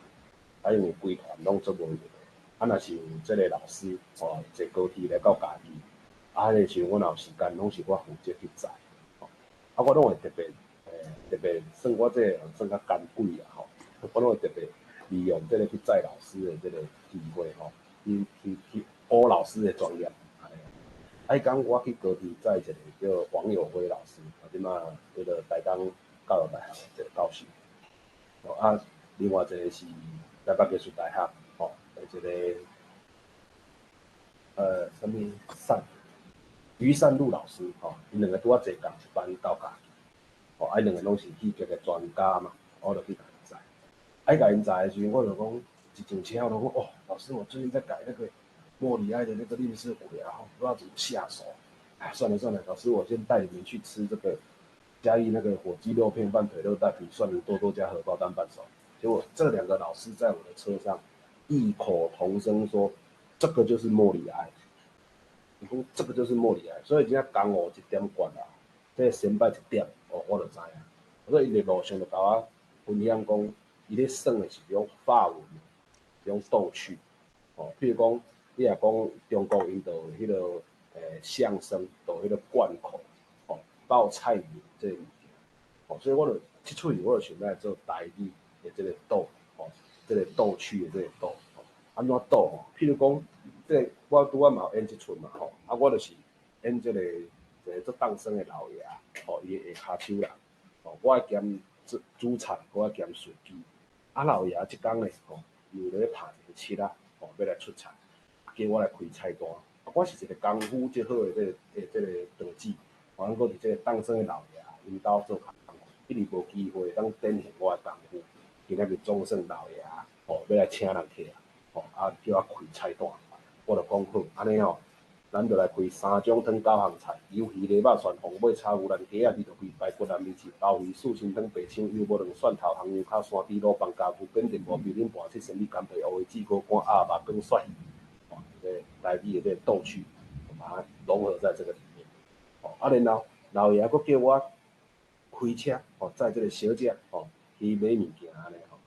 啊，因為規團攏足無閒的，啊，若是有這個老師吼坐高鐵來到嘉義，啊，彼個時陣阮若有時間，攏是我負責去載，吼，啊，我攏會特別，特別算我這個人算較奸詭啊，吼，我攏會特別利用這個去載老師的這個機會，吼，去學老師的專業，按呢。啊，彼工我去高鐵載一個叫黃友輝老師，啊，這馬彼個台東教育大學一個教授，吼啊，另外一個是台北藝術大學，吼，一個啥物善余善祿老師，吼，𪜶兩個拄仔坐仝一班到嘉義，吼，啊，𪜶兩個攏是戲劇的專家嘛，我就去共𪜶載。啊，共𪜶載的時陣，我就講一上車我就講，哦，老師，我最近在改那個莫里哀的那個吝嗇鬼啊，不知道怎麼下手。哎，算了算了，老師，我先帶你們去吃這個嘉義那個火雞肉片飯、腿肉帶皮、蒜泥多多加荷包蛋半熟。結果這兩個老師在我的車上異口同聲說：這個就是莫里哀。伊講這個就是莫里哀，所以真正江湖一點懸啊，這個先輩一點，哦，我就知影。所以伊佇路上就共我分享講，伊咧耍的是種法文，種逗趣。哦，譬如講，你若講中國𪜶就有彼個相聲，就有彼個貫口，哦，報菜名這個物件。哦，所以我就這齣戲我就想欲來做台語的這個逗，哦，這個逗趣的這個逗，哦，按怎逗吼？譬如講，這個我拄仔嘛有演這齣嘛吼，啊，我就是演這個一個做當生的老爺，吼，伊的下跤手人，吼，我愛兼煮煮菜，我愛兼司機。啊，老爺這工咧，吼，又咧拍一個七仔，吼，欲來出菜，叫我來開菜單。啊，我是一個功夫足好的這個道士，啊，毋過佇這個當生的老爺𪜶兜做工課，一直無機會當展現我的功夫。今仔日總算老爺吼，欲來請人客，吼，啊，叫我開菜單，我就講好，按呢吼，咱就來開三種湯九項菜：魷魚、螺肉、蒜鳳尾、炒牛腩、雞仔、豬肚皮、排骨南面翅、鮑魚、四神湯、白鯧、油無卵、蒜頭、紅油跤、山豬滷放加牛扁電無牛奶盤七仙女干皮烏魚子鍋乾鴨肉羹蒜魚，吼，這個台語的這個逗趣，把它融合在這個裡面。吼，啊，然後老爺閣叫我開車，吼，載這個小姐，吼，去買物件按呢吼。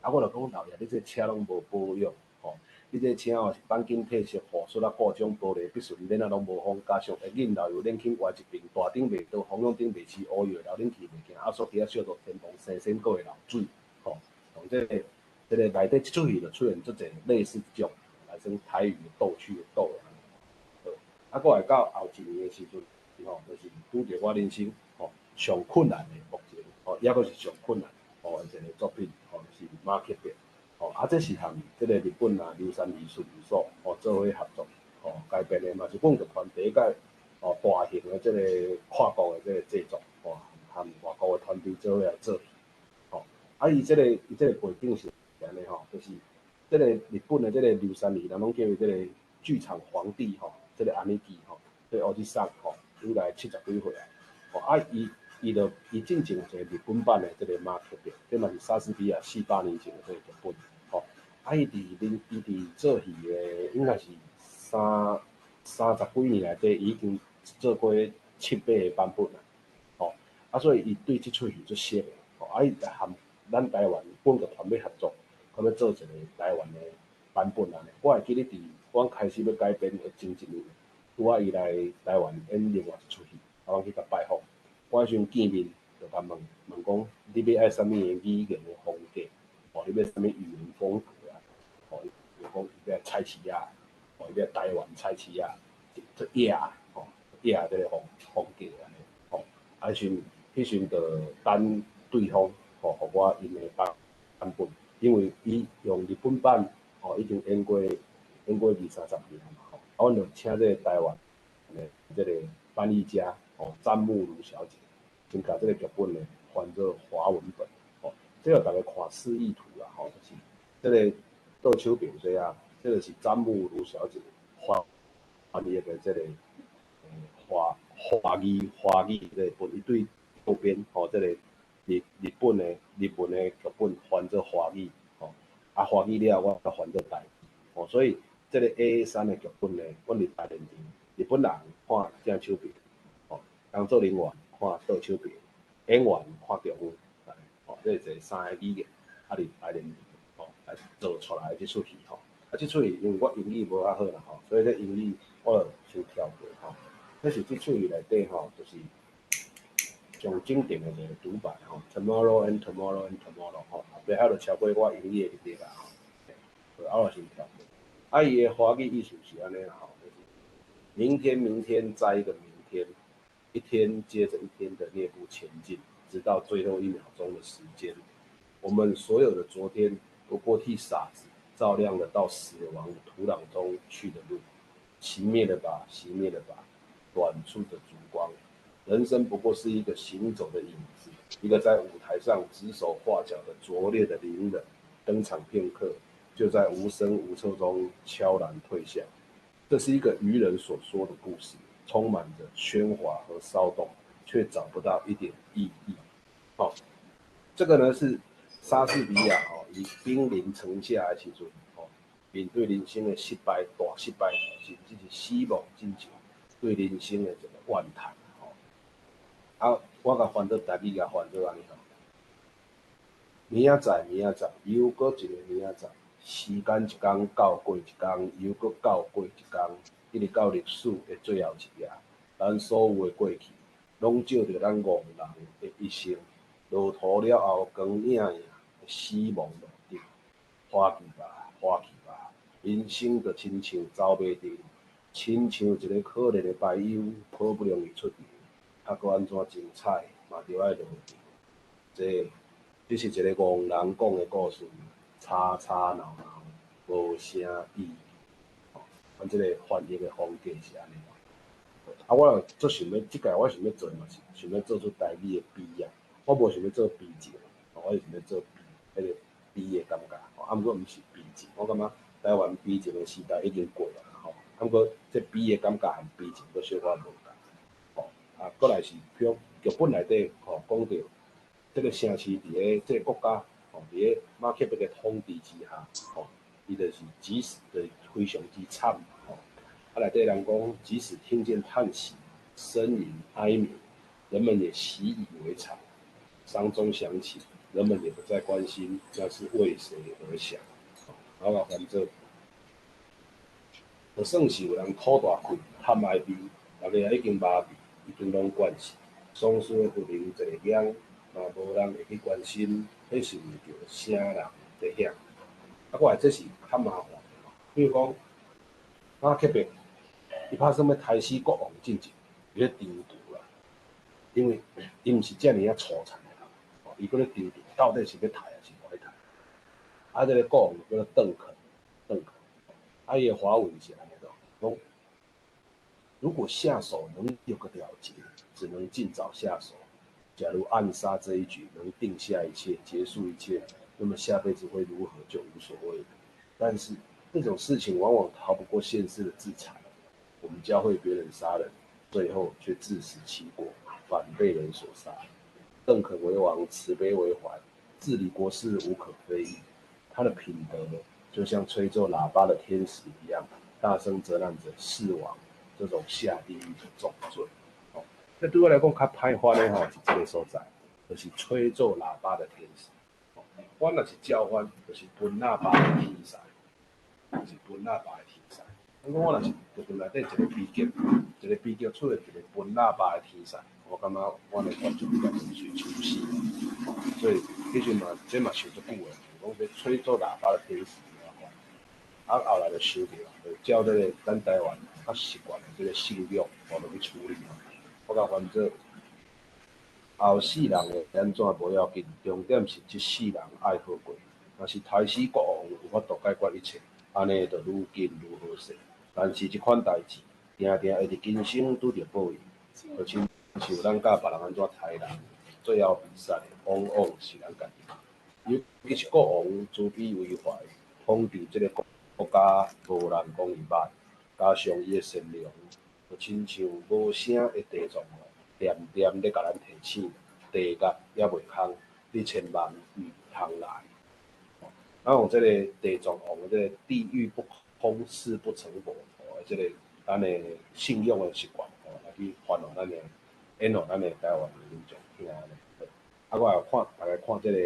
啊，我就講老爺，你這個車攏無保養，吼，你這個車吼是鈑金褪色、護術啊、故障玻璃、必順鏈仔攏無風，加上引漏油冷氣歪一邊，大燈袂倒，風向燈袂飼，烏油漏冷氣袂行，壓縮機仔燒到天棚生鮮閣會漏水，吼，從這個內底這齣戲就出現足濟類似這種來算台語逗趣的逗。啊，閣來到後一年的時陣，吼，就是拄著我人生吼上困難的目前，吼，抑閣是上困難吼一個作品，吼，就是馬克白，吼，啊，這是和這個日本啊流山兒事務所吼做伙合作，吼，改編的嘛是阮劇團第一屆吼大型的這個跨國的這個製作，吼，和外國的團隊做伙來做戲，吼，啊，伊這個背景是按呢吼，就是這個日本的這個流山兒，人攏叫伊這個劇場皇帝吼，這個兄弟吼，這個歐吉桑吼，伊來七十幾歲啊，吼，啊，伊就伊進前有一個日本版的這個馬克白，這嘛是莎士比亞四百年前的這個劇本，吼，啊，伊佇做戲的應該是三十幾年內底，已經做過七八個版本啦，吼，啊，所以伊對這齣戲足熟的，吼，啊，伊就和咱台灣阮劇團欲合作，講欲做一個台灣的版本按呢。我會記得佇阮開始欲改編的前一年，拄仔伊來台灣演另外一齣戲，啊，阮去共拜訪。我彼時陣見面就共問問講，你欲愛啥物的語言的風格？吼，你欲啥物語言風格啊？吼，伊就講伊欲愛菜市仔，吼，伊欲台灣菜市仔，做野吼，野這個風格按呢，吼，啊，彼時陣就等對方吼，予我𪜶的版本，因為伊用日本版吼已經演過二三十年嘛，吼，啊，阮就請這個台灣的這個翻譯家吼，詹慕如小姐，先共這個劇本呢翻做華文本，吼，這個逐家看示意圖啦，吼，就是這個倒手邊這啊，這個是詹慕如小姐翻譯的這個華語這個本，伊對右邊吼，這個日本的劇本翻做華語，吼，啊華語了我閣翻做台語，吼，所以這個 AA3的劇本呢，阮佇排練場，日本人看正手邊，吼，工作人員看倒手邊，演員看中央，吼，這是一個三個語言，啊佇排練場，吼，來做出來這齣戲，吼，啊這齣戲因為我英語無遐好啦，吼，所以這英語我就先跳過，吼，這是這齣戲內底吼，就是上經典的一個獨白吼，Tomorrow and tomorrow and tomorrow 吼，後壁遐就超過我英語的能力啦，吼，啊我先跳過。啊，伊的華語意思是按呢啦，吼，就是明天、明天再一個明天，一天接着一天的躡步前進，直到最後一秒鐘的時間。我們所有的昨天，不過替傻子照亮了到死亡的土壤中去的路。熄滅了吧，熄滅了吧，短促的燭光。人生不過是一個行走的影子，一個在舞台上指手畫腳的拙劣的伶人，登場片刻，就在無聲無息中悄然退下。這是一個愚人所說的故事，充滿着喧嘩和騷動，卻找不到一點意義。哦，這個呢是莎士比亞哦，伊兵臨城下的時陣，哦，面對人生的失敗、大失敗，甚至是死亡進前，對人生的一個怨嘆。哦，啊，我共翻做台語，共翻做按呢吼。明仔載，明仔載，又閣一個明仔載，時間一工到過一工，又閣到過一工，一直到歷史的最後一頁，咱所有的過去，攏照著咱戇人的一生，落塗了後，光影影的死亡路頂，歡去吧，歡去吧，人生就親像走馬燈，親像一個可憐的俳優，好不容易出場，啊，閣按怎精彩，嘛著愛落場。這這是一個戇人講的故事，吵吵鬧鬧，無啥意義。阮這個翻譯的風格是按呢。啊，我足想欲，這擺我想欲做嘛是想欲做出台語的悲啊。我無想欲做悲情，我是想欲做悲，彼個悲的感覺。啊，毋過毋是悲情，我感覺台灣悲情的時代已經過啊，吼。啊，毋過這悲的感覺和悲情閣小可無仝。吼，啊，閣來是，比如劇本內底吼講著，這個城市佇咧這個國家，吼，佇咧馬克白的統治之下，吼，伊就是即使就是非常之慘，吼。啊，內底人講，即使聽見嘆息、呻吟、哀鳴，人們也習以為常。喪鐘響起，人們也不再關心那是為誰而響。我共翻做，就算是有人吐大氣、喊哀悲，大家也已經麻痹，已經攏慣勢。喪事的弗鈴一个響，嘛無人會去關心，彼是為著啥人佇響。啊，過來這是較麻煩的，比如講，馬克白，伊拍算欲刣死國王進前，伊咧踌躇啦，因為伊毋是遮爾仔粗殘的人，伊閣咧踌躇，到底是欲刣抑是無愛刣？啊，這個國王叫做鄧肯，鄧肯，啊，伊的華文是按呢講，如果下手能有個了結，只能盡早下手。假如暗殺這一舉能定下一切，結束一切，那麼下輩子會如何就無所謂了。但是這種事情往往逃不過現世的制裁。我們教會別人殺人，最後卻自食其果，反被人所殺。鄧肯為王，慈悲為懷，治理國事無可非議。他的品德就像吹奏喇叭的天使一樣，大聲責難著弑王這種下地獄的重罪。哦，那對我來講較歹翻的吼是這個所在，就是吹奏喇叭的天使。我若是照翻，就是歕喇叭的天使，就是歕喇叭的天使。我講我若是劇本內底一個悲劇，一個悲劇出現一個歕喇叭的天使，我感覺阮的觀眾應該是隨出死。所以彼陣嘛，這嘛想足久的，講欲吹奏喇叭的天使。啊，後來就想著，就照這個咱台灣較習慣的這個信仰，我落去處理。我共翻做後世人會按怎無要緊，重點是這世人愛好過。若是刣死國王有法度解決一切，按呢就愈緊愈好勢。但是這款代誌，定定會佇今生拄著報應，就親像咱教別人按怎刣人，最後被殺的往往是咱家己。尤其是國王慈悲為懷，統治這個國家無人講伊歹，加上伊的善良，就親像無聲的地藏王，恬恬咧共咱提醒：地獄猶未空，你千萬毋通來。咱用這個地藏王的這個地獄不空，誓不成佛的這個咱的信仰的習慣，來去還予咱的，演予咱的台灣的民眾聽按呢。啊，我來看，大家看這個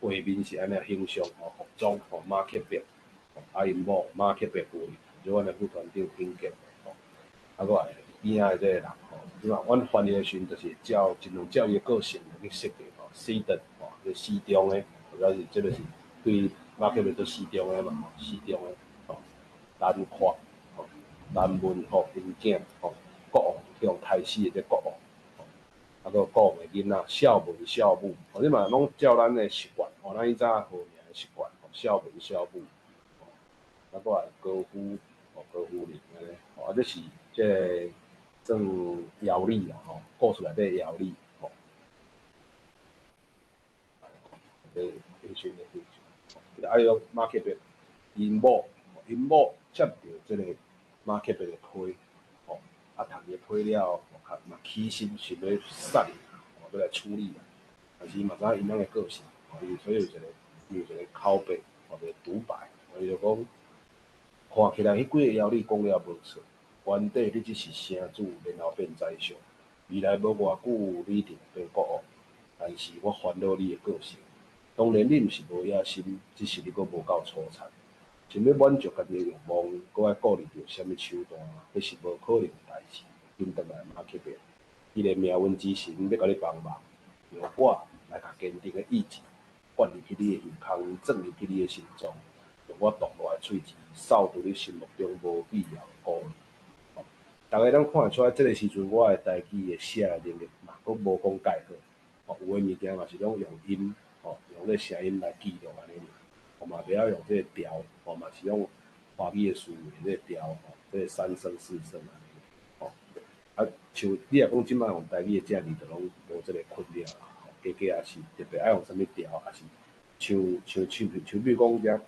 畫面是按呢形象吼，服裝吼，馬克白，啊𪜶某馬克白夫人，就阮的副團長品格吼，啊，閣來邊仔的這個人吼，你看阮翻譯的時陣，就是照盡量照伊的個性來去設計吼，死頓吼，這死忠的，或者是這個是對馬克白做死忠的嘛，死忠的吼，難看吼，難聞吼，𪜶囝吼，國王去予刣死的這國王，啊，閣國王的囡仔孝文孝武，吼，你嘛攏照咱的習慣，吼，咱以早號名的習慣，孝文孝武，啊，閣來高夫，吼，高夫人按呢，吼，啊，這是這個算妖女啦，吼，故事內底妖女，吼，這英雄的英雄，啊，伊馬克白，𪜶某，𪜶某接著這個馬克白的批，吼，啊，啊，讀伊批了後，嘛起心想欲殺伊，吼，欲來處理啦。但是伊嘛知影𪜶的個性，吼，伊所以有一個口白，吼，一個獨白，伊就講，看起來彼幾个妖女講了無錯，原底你只是城主，然後變宰相，未來無偌久你一定會變國王。但是我煩惱你的個性，當然你毋是無野心，只是你閣無夠粗殘。想欲滿足家己的欲望，閣愛顧慮著啥物手段，彼是無可能的代誌。緊轉來馬克白，既然命運之神欲共你幫忙，讓我來共堅定的意志灌入去你的胸腔，鑽入去你的心臟，用我毒辣的喙齒，掃除你心目中無必要的顧慮。逐家攏看會出來，這个時陣我的台語的寫的能力嘛，閣無講蓋好。有的物件嘛是攏用音，吼，用這聲音來記錄按呢爾。我嘛袂曉用這个調，吼嘛是用華語的思維這个調，吼，這个三聲四聲按呢。吼，啊，像你若講這擺用台語的正字，就攏無這个困擾啦。吼，加加也是特別愛用啥物調，抑是像比如講遮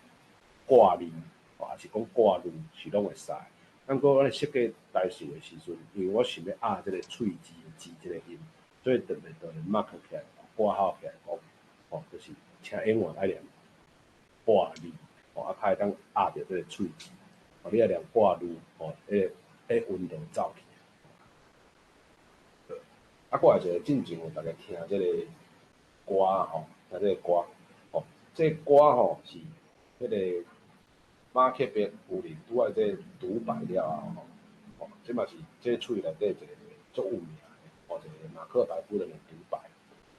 掛字，吼，抑是講掛字是攏會使。啊，毋過我咧設計台詞的時陣，因為我想欲壓這个喙舌的舌這个音，所以特別就 mark 起來，掛號起來講，吼，就是請演員愛念掛字，吼，啊，較會當壓著這个喙舌，吼，你愛念掛字，吼，彼個音就會走去。啊，過來一個進前有逐家聽這個歌吼，聽這個歌，吼，這個歌吼是彼個馬克白夫人拄愛這個獨白了後吼，吼，這嘛是這喙內底一個足有名的，吼，一個馬克白夫人的獨白。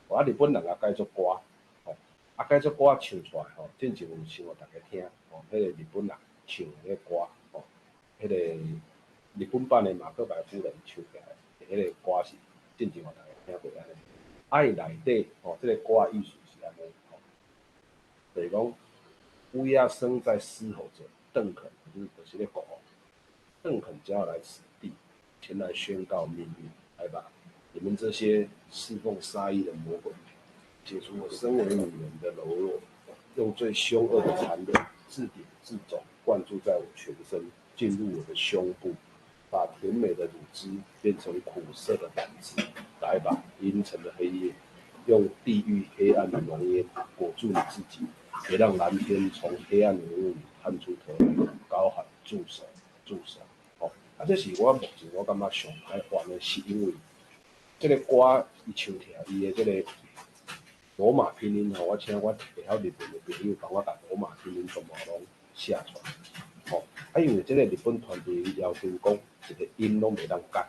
啊，日本人也改做歌，吼，啊，改做歌唱出來吼，進前有唱予逐家聽，吼，彼個日本人唱的彼個歌，吼，彼個日本版的馬克白夫人唱起來，彼個歌是進前予逐家聽過按呢。啊，伊內底吼，這個歌的意思是按呢，吼，就是講烏鴉聲在嘶吼着，鄧肯就是咧國王，鄧肯將要來此地，前來宣告命運，來吧，你們這些侍奉殺意的魔鬼，解除我身為女人的柔弱，用最兇惡的殘忍，自點自種灌注在我全身，進入我的胸部，把甜美的乳汁變成苦澀的膽汁。來吧，陰沉的黑夜，用地獄黑暗的濃煙裹住你自己，別讓藍天從黑暗的霧裡探出頭來，高喊住手，住手！哦，啊，這是我目前我感覺上歹翻的，是因為這個歌伊唱起來，伊的這個羅馬拼音吼，我請我會曉日文的朋友幫我共羅馬拼音全部攏寫出來。吼，啊，因為這個日本團隊要求講一個音攏袂當改，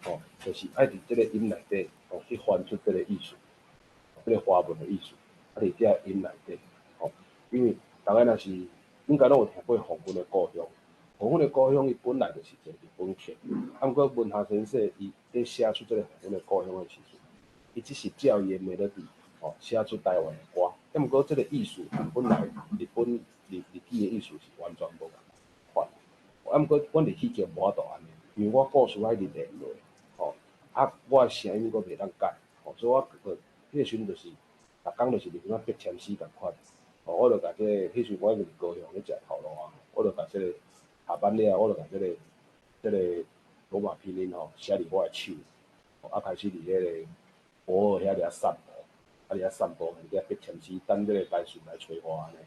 吼，就是愛佇這個音內底，吼，去翻出這個意思，這個華文的意思，啊，佇這個音內底，吼，因為逐家若是應該攏有聽過黃昏的故鄉，黃昏的故鄉伊本來就是一個日本曲，啊，毋過文夏先生伊咧寫出這個黃昏的故鄉的時陣，伊只是照伊的 melody，吼，寫出台灣的歌，啊，毋過這個意思本來日本日日語的意思是完全無仝款，啊，毋過阮佇戲劇無法度按呢，因為我故事愛佇連落，吼，啊，我的聲音閣袂當改，吼，所以我彼個時陣就是，逐工就是入去逼簽詩仝款，吼，我就共這個，彼時我佇高雄咧食頭路啊，我就共這個下班了，我就共這個羅馬拼音吼寫佇我的手，啊，開始佇彼個偶爾遐佇遐散步，啊，佇遐散步，佇遐逼簽詩，等這個台詞來揣我按呢，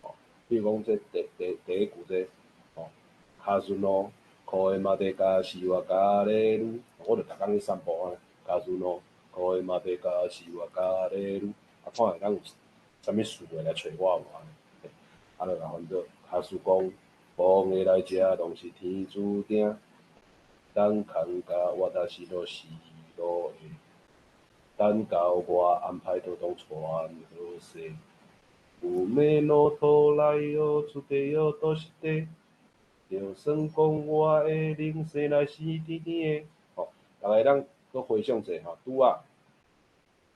吼，比如講這第一句這，吼，風の聲まで菓子は枯れる，我就逐工去散步啊，風の聲まで菓子は枯れる，啊，看會當有啥物事會來揣我無按呢，啊，就共翻做，假使講，風會來這攏是天注定，等空甲私の城へ，等到我安排妥當傳好勢，運命の到來を告げようとして，就算講我的人生來是甜甜的，吼，逐家咱閣回想者吼，拄仔，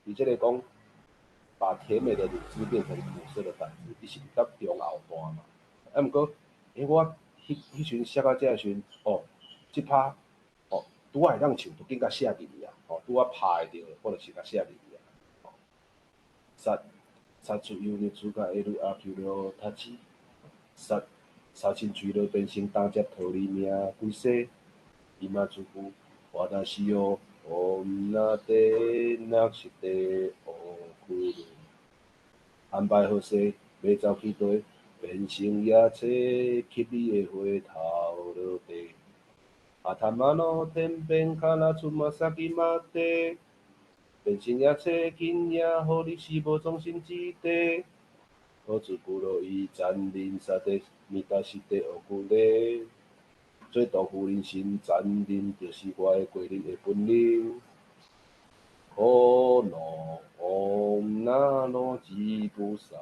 佇這個講，把甜美的乳汁變成苦澀的膽汁，伊是佇中後段嘛。啊，毋過，我彼時陣寫到這個時陣，哦，這拍，哦，拄仔會當唱，就緊共寫入去啊，吼，拄仔拍會著，我就是共寫入去啊。吼，殺殺出油腻出甲一路阿 Q 了塔子，殺殺親嘴了變成當只桃李命規世，伊嘛似乎私を女でなくしておくる。安排好勢，欲走去地，变成野车，吸你的花头落地。頭のてっぺんからつま先まで，變成野車，緊也予你死無葬身之地。兔子部落伊残忍殺的，満たしておくれ。做豆腐人心殘忍，就是我的個人的本領。この女の吉普賽，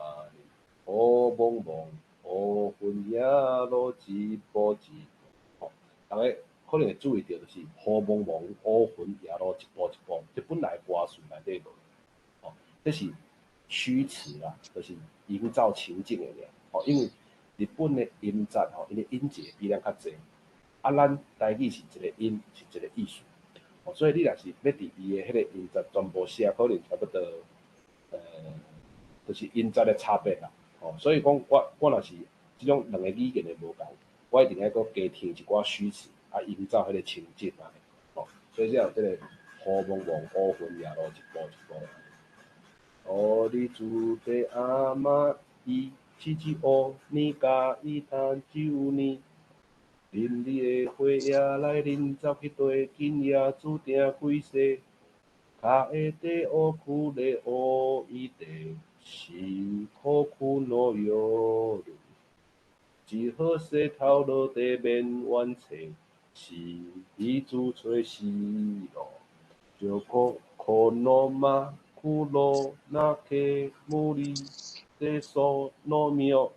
烏蒙蒙，烏雲野路一步一步。吼，逐家可能會注意著，就是烏蒙蒙、烏雲野路一步一步，這本來歌詞內底無，吼，這是虛詞啦，就是營造情境的爾。吼，因為日本的音節吼，𪜶的音節比咱較濟，啊，咱台語是一個音是一個意思，吼，所以你若是欲佇伊的彼個音節全部寫，可能差不多，就是音節的差別啦，吼，所以講我若是這種兩个語言的無仝，我一定愛閣加添一寡虛詞，啊，營造彼個情境按呢，吼，所以才有這個烏蒙蒙烏雲野路一步一步。哦，你住在阿媽伊七七烏，你佮意趁酒呢？啉你的花葉來恁走去對，今夜注定鬼世。卡會地烏庫咧烏伊地，是苦苦諾藥一好勢頭落地免怨嗟，是伊自找死路。就可可諾瑪庫羅那克姆里的索諾廟。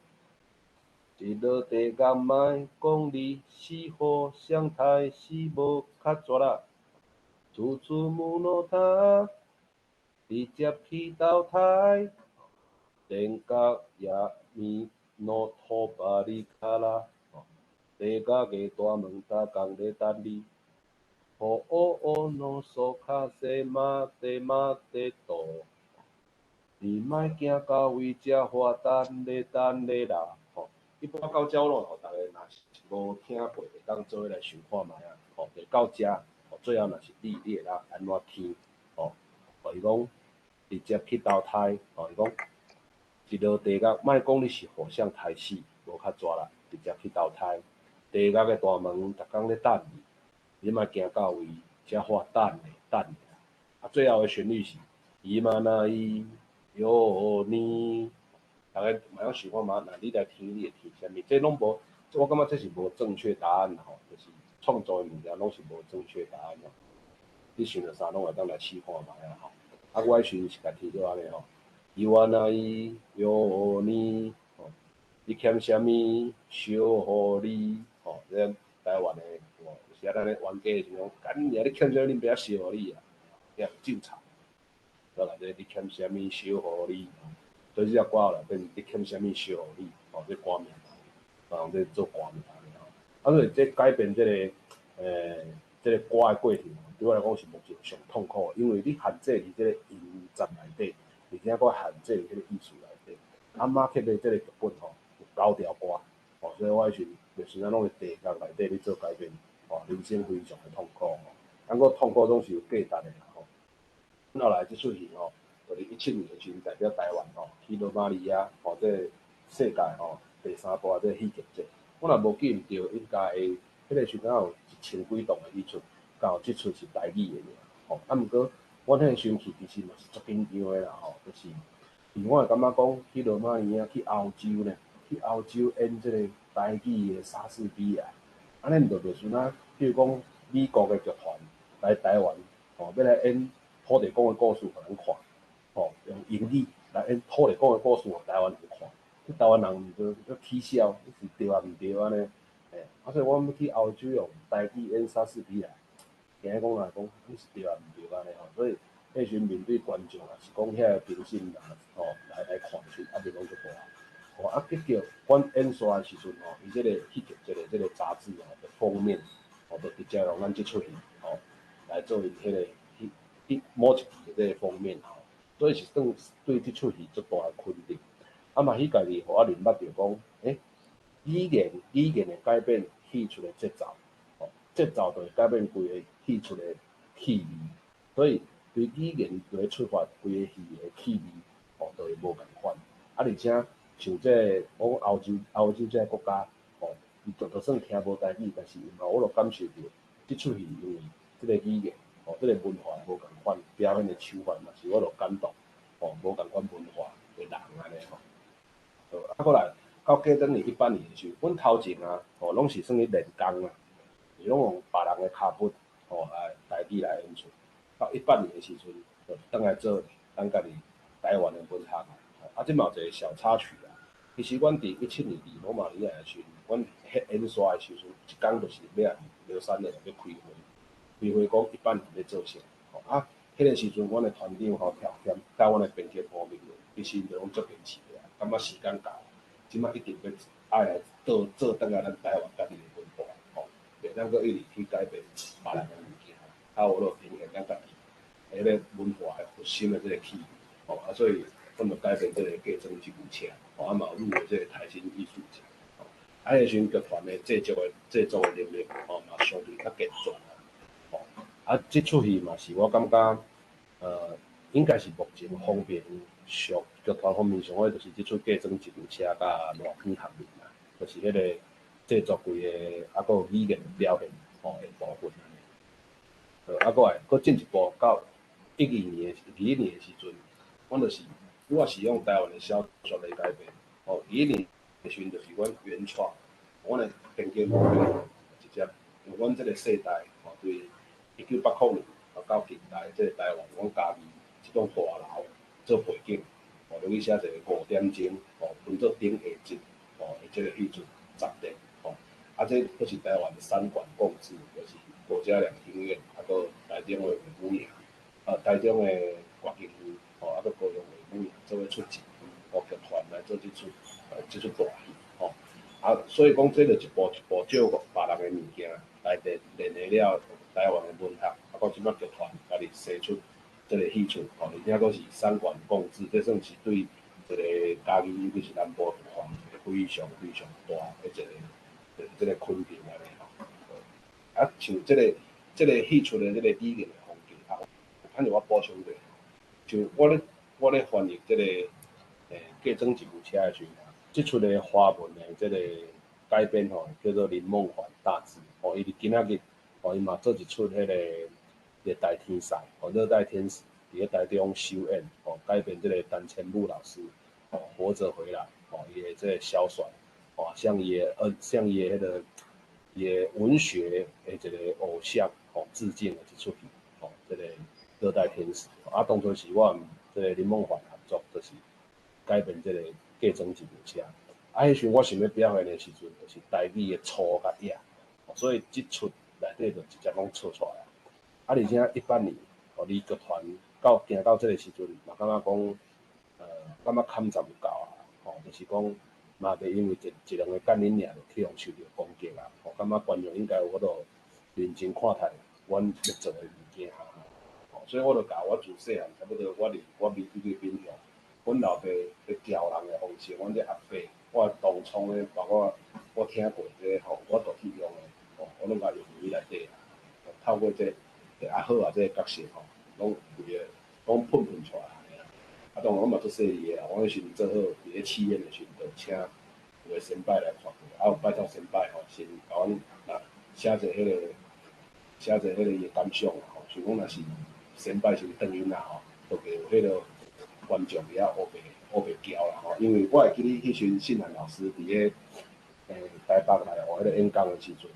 一落地獄莫講你死好相殺死無較絕啦，處處無諾他，直接去投胎，天角也咪諾托巴里卡拉，地獄的大門逐工咧等你，哦哦哦諾索卡西馬地馬地多，你莫驚到位才話等咧等咧啦。一般到遮咯，吼，逐家若是無聽過，會當做伙來想看覓啊，吼，就到遮，吼，最後若是你，你會當按怎聽，吼，伊講直接去投胎，吼，伊講一落地獄，莫講你是互相刣死，無較絕啦，直接去投胎，地獄的大門逐工咧等你，你莫驚到位，才話等咧等咧，啊，最後的旋律是伊嘛那伊有你。逐家嘛曉想看覓，若你來聽，你會聽啥物？這攏無，我感覺這是無正確答案吼，就是創作的物件攏是無正確答案吼。你想著啥攏會當來試看覓啊吼。啊，我彼時陣是共聽做按呢吼，伊原來有你吼，你欠啥物相予你吼，這台灣的吼，有時啊咱咧冤家的時陣講，幹你娘，你欠啥物恁爸仔相予你啊，遐糾纏，倒來這你欠啥物相予你。所以這隻歌後來變你欠啥物相予你，吼，這歌名，人這做歌名按呢吼。啊，所以這改變這個，這個歌的過程，對我來講是目前上痛苦的，因為你限制佇這個音節內底，而且閣限制佇彼個意思內底。啊，馬克的這個劇本吼，有九條歌，吼，所以我彼時就是咱攏佇地獄內底咧做改變，吼，人生非常的痛苦吼。啊，毋過痛苦總是有價值的啦吼。後來這齣戲吼，就佇17年的時陣，代表台灣吼去羅馬尼亞吼，這個世界吼第三大這個戲劇節。我若無記毋著，應該會彼個時陣有一千幾檔的戲出，敢有這齣是台語的爾吼。啊，毋過阮彼個時陣去其實嘛是足緊張的啦吼，就是因為我會感覺講去羅馬尼亞去歐洲呢，去歐洲演這個台語的莎士比亞，按呢毋就袂像啊，比如講美國的劇團來台灣吼，欲來演土地公的故事予咱看。吼，用英語來演土地公的故事，予台灣人看，這台灣人毋就閣起痟，你是對抑毋對按呢？嘿，啊，所以我欲去歐洲用台語演莎士比亞，驚講來講，你是對抑毋對按呢吼？所以彼時陣面對觀眾啊，是講遐个評審啊，吼來來看的時陣壓力攏足大。吼，啊，結果阮演煞的時陣吼，伊這個戲劇這個這個雜誌吼的封面，吼，就直接用咱這齣戲吼來做𪜶彼個彼彼某一期的這個封面吼。所以是算對這齣戲足大的肯定。啊嘛，彼家己予我認捌著講，欸，語言語言會改變戲出的節奏，吼，節奏就會改變規个戲戲出的氣味，所以對語言來出發，規个戲的氣味吼都會無仝款。啊，而且像這个，我講歐洲歐洲這个國家吼，伊就算聽無台語，但是伊嘛有法度感受著這齣戲因為這个語言吼，這个文化無仝款，表演的手法嘛是有法度感動吼，無仝款文化的人按呢吼。好，啊，過來到過轉去18年的時陣，阮頭前啊，吼，攏是算咧練功啊，是攏用別人的跤步吼來台語來演出。到18年的時陣，就轉來做咱家己台灣的文學啊。啊，這嘛有一個小插曲啊。其實阮佇17年佇羅馬尼亞的時陣，阮彼演煞的時陣，一工就是欲按怎兩三日欲開會，開會講18年欲做啥。吼啊，彼个時陣，阮的團長吼跳兼佮阮的編劇部面，其實𪜶就攏足堅持的啊，感覺時間到，這擺一定欲愛來做做轉來咱台灣家己的文化，吼，袂當閣一直去改變別人的物件，啊，有落呈現咱家己彼个文化的核心的這个氣味，吼啊，所以阮就改編這个嫁妝這部車，吼啊嘛有入圍這个台新藝術獎，吼，啊，彼个時陣劇團的製作的能力，吼嘛相對較健全啊，吼，啊，這齣戲嘛是我感覺，應該是目前方面上劇團方面上好，就是這齣嫁妝一部車佮熱天學面啦，就是彼個製作規个，啊，閣有語言表現吼的部分按呢。啊，閣來閣進一步到12年的21年的時陣，阮就是拄仔是用台灣的小說來改編，吼，21年的時陣就是阮原創，阮的編劇直接用阮這個世代，吼，對1980年到近代這個台灣，阮家己這棟大樓做背景，吼，落去寫一個5點鐘，吼，分做頂下集，吼，的這個戲劇十段，吼，啊，這閣是台灣三館共製，就是國家兩廳院，啊，閣台中的衛武營，啊，台中的歌劇院，吼，啊，閣高雄衛武營做伙出錢，吼，劇團來做這齣大戲，吼，啊，所以講這就一步一步借別人的物件來練練會了台灣的文學，啊，閣這擺劇團家己生出這個戲出，吼，而且閣是三館共製，這算是對一個嘉義，尤其是南部劇團非常非常大的一個這個肯定按呢吼。啊，像這個戲出的這個語言的風格，啊，反正我補充者，就我咧翻譯這個嫁妝一部車的時陣，這齣的華文的這個改編吼，叫做林夢凡大志，吼，伊佇今仔日，吼，伊嘛做一齣彼個熱帶天使，吼，熱帶天使，佇咧台中首演，吼，改編這個陳千武老師，吼，活著回來，吼，伊的這個小說，吼，向伊的彼個伊的文學的一個偶像，吼，致敬的一齣戲，吼，這個熱帶天使，啊，當初是我這個林夢凡合作，就是改編這個嫁妝一部車。啊，彼時陣我想欲表現的時陣，就是台語的粗佮野，所以這齣內底就直接攏錯出來。啊，而且18年，吼，離劇團到行到這個時陣，嘛感覺講，感覺坎站有夠啊，吼，就是講嘛袂因為一兩個幹恁爾就去予受著攻擊啊，吼，感覺觀眾應該有法度認真看待阮欲做的物件，吼，所以我就共我自細漢差不多，我佇我面對面向，阮老爸咧教人的方式，阮這阿伯，我當初咧，包括我聽過這個吼，我都去用的，吼，我攏共用入去內底啊，透過這個阿好啊，這個角色吼，攏規個攏噴噴出來按呢啦。啊，當然我嘛足細膩的啦，我彼時陣做好佇咧試演的時陣，就請有的先輩來看過，啊，有拜託先輩吼，先共阮啊寫一個彼個寫一個彼個伊的感想啦吼，想講若是先輩是轉音啦吼，就袂有彼個觀眾佇遐烏白烏白轎啦吼，因為我會記得彼時陣信蘭老師佇咧台北來學彼個演講的時陣，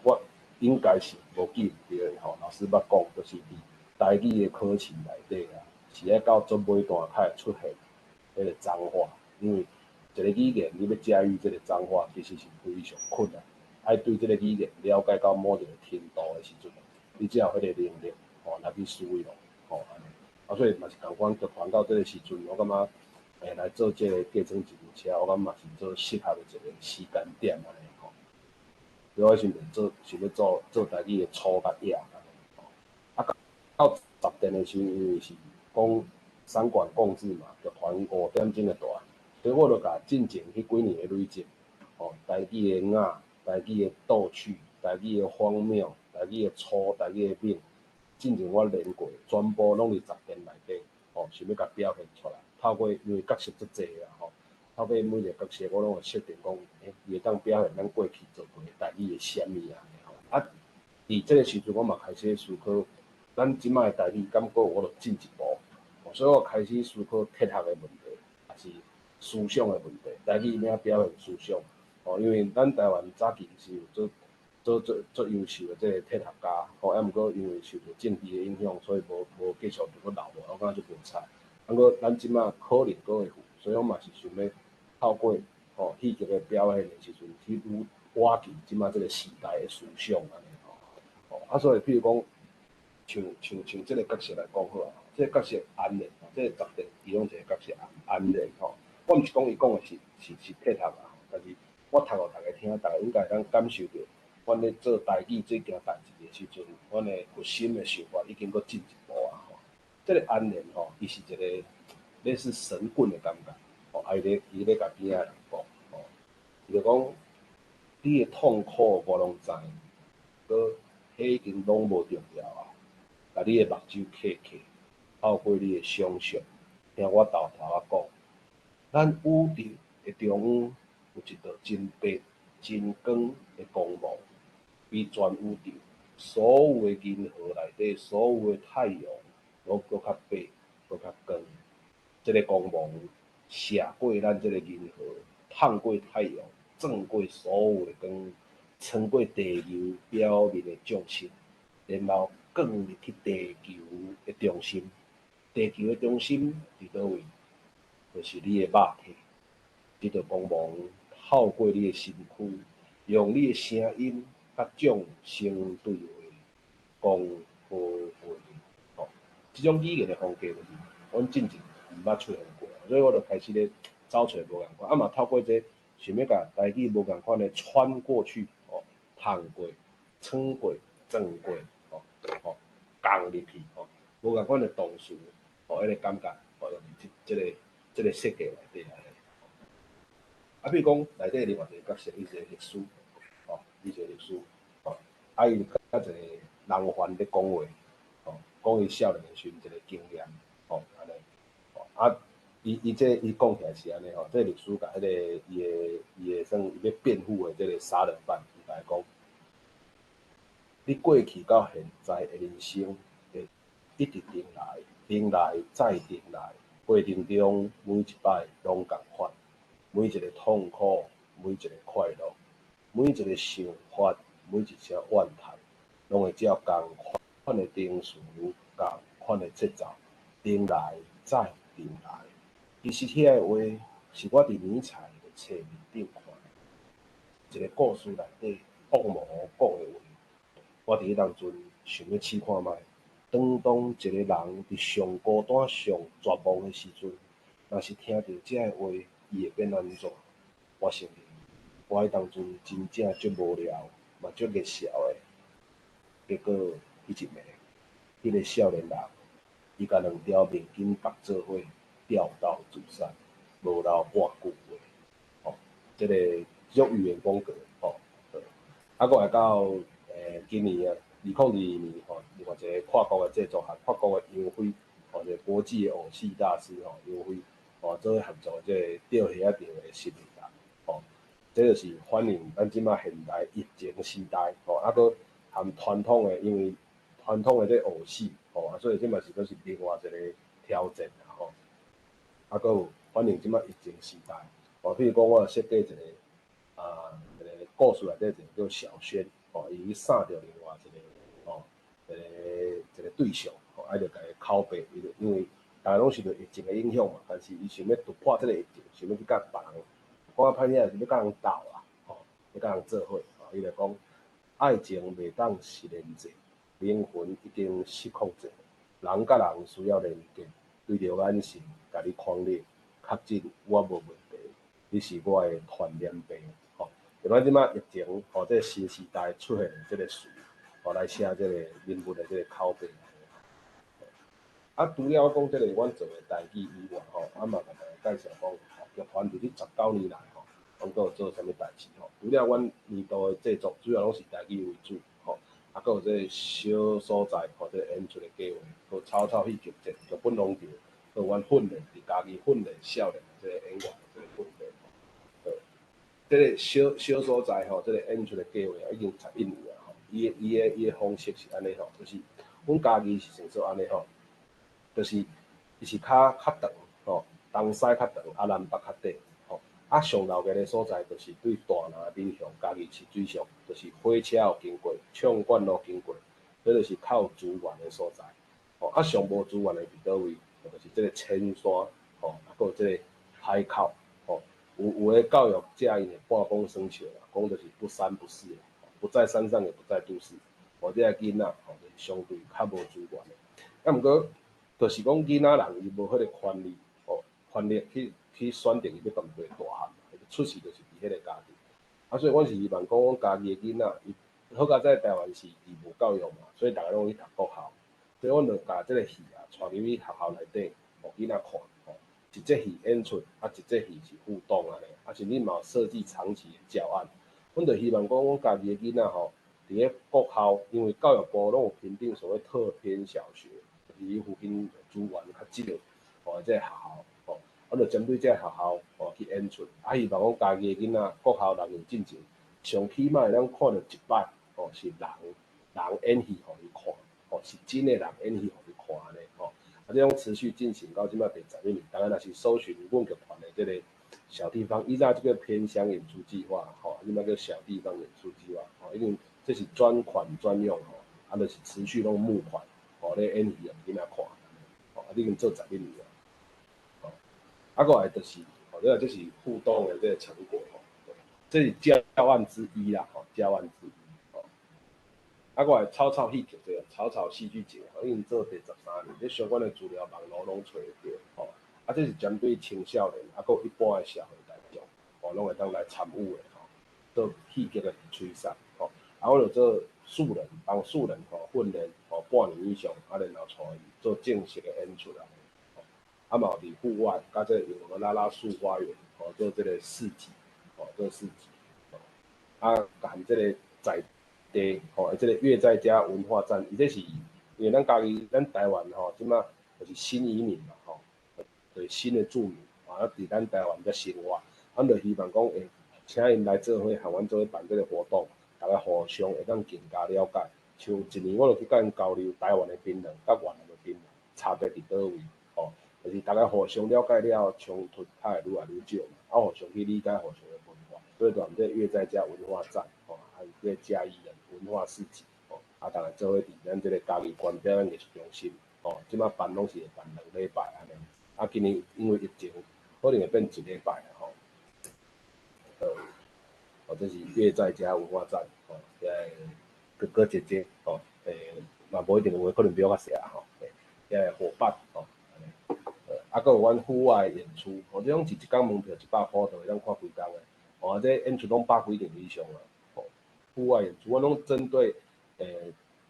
我應該是無記毋著吼，老師捌講，就是佇台語的考試內底啊，是愛到最尾段才會出現彼個髒話，因為一個語言你欲駕馭這個髒話，其實是非常困難，愛對這個語言了解到某一個程度的時陣，你才有彼個能力吼來去使用吼按呢。啊，所以嘛是仝款，劇團到這個時陣，我感覺來做這個嫁妝一部車，我感覺嘛是做適合的一個時間點按呢吼。所以我想做想欲做做台語的粗佮野按呢吼。啊，到十段的時陣，因為是講三館共製嘛，劇團5點鐘就大，所以我就共進前彼幾年的累積，吼，台語的雅，台語的逗趣，台語的荒謬，台語的粗，台語的猛，進前我練過，全部攏佇雜電內底，吼，想欲共表現出來。透過因為角色足濟啊，吼，透過每一个角色，我攏會設定講，伊會當表現咱過去做過的台語的啥物啊，吼。啊，佇這个時陣，我嘛開始思考，咱這擺的台語敢閣有法度進一步，所以我開始思考哲學的問題，抑是思想的問題。台語欲按怎表現思想？吼，因為咱台灣早期是有做做做做優秀的這个哲學家，吼，啊，毋過因為受著政治的影響，所以無無繼續閣留落，我感覺足無彩。啊，毋過咱這擺可能閣會有，所以我嘛是想欲透過吼戲劇的表演的時陣，去愈挖掘這擺這个時代的思想按呢吼。吼，啊，所以比如講，像像像這个角色來講好啊，這个角色安然，這个雜電其中一个角色安安然吼，我毋是講伊講的是是是哲學啊，但是我讀予逐家聽，逐家應該會當感受著，阮咧做台語這件代誌的時陣，阮的核心的想法已經閣進一步啊吼。這个安然吼，伊是一个類似神棍的感覺，吼，啊，伊咧伊咧共邊仔人講，吼，伊就講，你的痛苦我攏知，閣彼已經攏無重要啊，共你的目睭瞌瞌，透過你的想像，聽我沓頭仔講，咱宇宙的中央有一道真白、真光的光芒，比全宇宙所有的銀河內底所有的太陽攏閣較白、閣較光。這个光芒射過咱這个銀河，燙過太陽，撞過所有的光，穿過地球表面的眾生，然後轉入去地球的中心。地球的中心佇佗位？就是你的肉體。這道光芒透過你的身軀，用你的聲音佮眾生對話，講好話。吼，這種語言的風格就是阮進前毋捌出現過，所以我就開始咧走揣無仝款，啊嘛透過這想欲共台語無仝款的穿過去，吼，燙過、穿過、撞過，吼吼，共入去，吼，無仝款的動詞，吼，彼個感覺，吼，用佇這這个這个設計內底按呢。啊，比如講內底另外一个角色，伊是一個律師，吼，伊是一個律師，吼，啊，伊佮一個人犯咧講話，吼，講伊少年的時陣一個經驗，吼，按呢，吼，啊，伊伊這伊講起來是按呢吼，這個律師共彼个伊的伊的算伊欲辯護的這個殺人犯，伊共伊講，你過去到現在的人生會一直重來，重來再重來，過程中每一擺攏仝款，每一个痛苦，每一個快樂，每一個想法，每一聲怨嘆，攏會照仝款的程序，仝款的節奏，重來再重來。其實遐个話是我佇尼采的冊面頂看的，一個故事內底惡魔講的話。我佇彼當陣想欲試看覓，當當一個人佇上孤單、上絕望的時陣，若是聽著這个話，伊會變按怎？我承認，我彼當陣真正足無聊，嘛足熱笑的。結果，彼一暝，彼个少年人，伊共兩條面巾縛做伙，吊刀自殺，無留半句話。吼，這个這種語言風格，吼，啊，閣來到今年啊，2022年吼，另外一个跨國的製作人，跨國的楊輝，吼，一個國際的偶戲大師吼，楊輝，吼，做伙合作這个釣蝦仔場的新人，吼，這就是反映咱這擺現代疫情時代，吼，啊，閣含傳統的，因為傳統的這個偶戲，吼，啊，所以這嘛是閣是另外一個挑戰啦，吼，啊，閣有反映這擺疫情時代，吼，比如講我設計一个啊，一個故事內底一個叫小軒，吼，伊去殺著另外一个，吼，一个一個對象，吼，啊，就共伊拷貝，伊就因為逐家攏受著疫情的影響嘛，但是伊想欲突破這個疫情，想欲去佮別人，講較歹聽就是欲佮人鬥啦，吼，欲佮人做伙，吼，伊就講愛情袂當實連制，靈魂已經失控制，人佮人需要連結，對著眼神共你框列，確診我無問題，你是我的傳染病，吼。就咱這擺疫情，吼，這個新時代出現的這個詞，吼，來寫這個人物的這個口白。啊，除了講這個阮做的台語以外，吼，啊嘛共大家介紹講，劇團佇這19年來，吼，阮閣有做啥物代誌，吼。除了阮年度的製作，主要攏是台語為主，吼。啊，閣有這个小所在，吼，這个演出的計劃，閣草草戲劇節、劇本農場，閣有阮訓練佇嘉義訓練少年這个演員的這個訓練。好，這个小小所在吼，這个演出的計劃已經11年啊，吼，伊的方式是按呢吼，就是阮嘉義是算做按呢吼，就是伊是較長吼，東西較長，啊南北較短。啊，上鬧熱的所在就是對大林面向嘉義市水上，就是火車有經過，暢灌路經過，這就是較有資源的所在。吼，啊，上無資源的佇佗位？就是這個淺山，吼，啊，閣有這個海口，吼，有的教育者𪜶會半講耍笑啦，講就是不三不四，不在山上也不在都市，吼，這个囡仔吼，就是相對較無資源的。啊，毋過就是講囡仔人伊無彼个權利，吼，權力去選擇伊欲踮佗大漢，出世就是佇彼个家庭。啊，所以阮是希望講，阮家己的囡仔，伊好佳哉台灣是義務教育嘛，所以逐个攏去讀國校。所以阮就共這个戲啊，帶入去學校內底，予囡仔看，吼，一節戲演出，啊，一節戲是互動按呢，啊，甚至嘛有設計長期的教案。阮就希望講，阮家己的囡仔吼，佇咧國校，因為教育部攏有評定所謂特偏小學，就是伊附近資源較少，吼，這个學校。我就針對這个學校吼去演出，啊，希望講家己的囡仔國校6年進前，上起碼會當看著一擺，吼，是人人演戲予伊看，吼，是真的人演戲予伊看按呢，吼，啊，這種持續進行到這擺第11年，逐家若是搜尋阮劇團的這个小地方，以前這个偏鄉演出計劃，吼，這擺叫小地方演出計劃，吼，因為這是專款專用，吼，啊，就是持續攏募款，吼，咧演戲予囡仔看，吼，啊，已經做十一年了。啊，閣來就是，吼，這是互動的這個成果，吼，這是教案之一啦，吼，教案之一，吼。啊，閣來草草戲劇節，草草戲劇節，已經做第13年，這相關的資料網路攏揣會著，吼。啊，這是針對青少年，啊，閣一般的社會大眾，吼，攏會當來參與的，吼，做戲劇的催殺，吼。啊，我就做素人，幫素人吼訓練，吼半年以上，啊，然後帶伊做正式的演出啊。啊嘛有佇戶外，佮這個用拉拉樹花園，吼做這個市集，吼做市集，吼啊，含這個在地，吼這個樂在家文化站，伊這是因為咱家己，咱台灣吼，這馬就是新移民嘛，吼，就是新的住民，啊，佇咱台灣遮生活，阮就希望講會請𪜶來做伙，和阮做伙辦這個活動，逐家互相會當更加了解。像一年我就去佮𪜶交流台灣的檳榔佮越南的檳榔差別佇佗位，吼。就是逐家互相了解了後，衝突較會愈來愈少嘛，啊，互相去理解互相的文化，所以就這個樂在家文化站，吼，還有這個嘉義人文化市集，吼，啊，逐家做伙佇咱這個嘉義縣表演藝術中心，吼，這擺辦攏是會辦兩禮拜按呢，啊，今年因為疫情，可能會變一禮拜啦，吼。哦，這是樂在家文化站，吼，遐個哥哥姐姐，吼，嘛無一定有的可能比我較細啊，吼，遐個夥伴，吼。啊，閣有阮戶外演出，吼，這種是一工門票100箍就會當看規工的，吼，這演出攏百幾場以上啊，吼，戶外演出，阮攏針對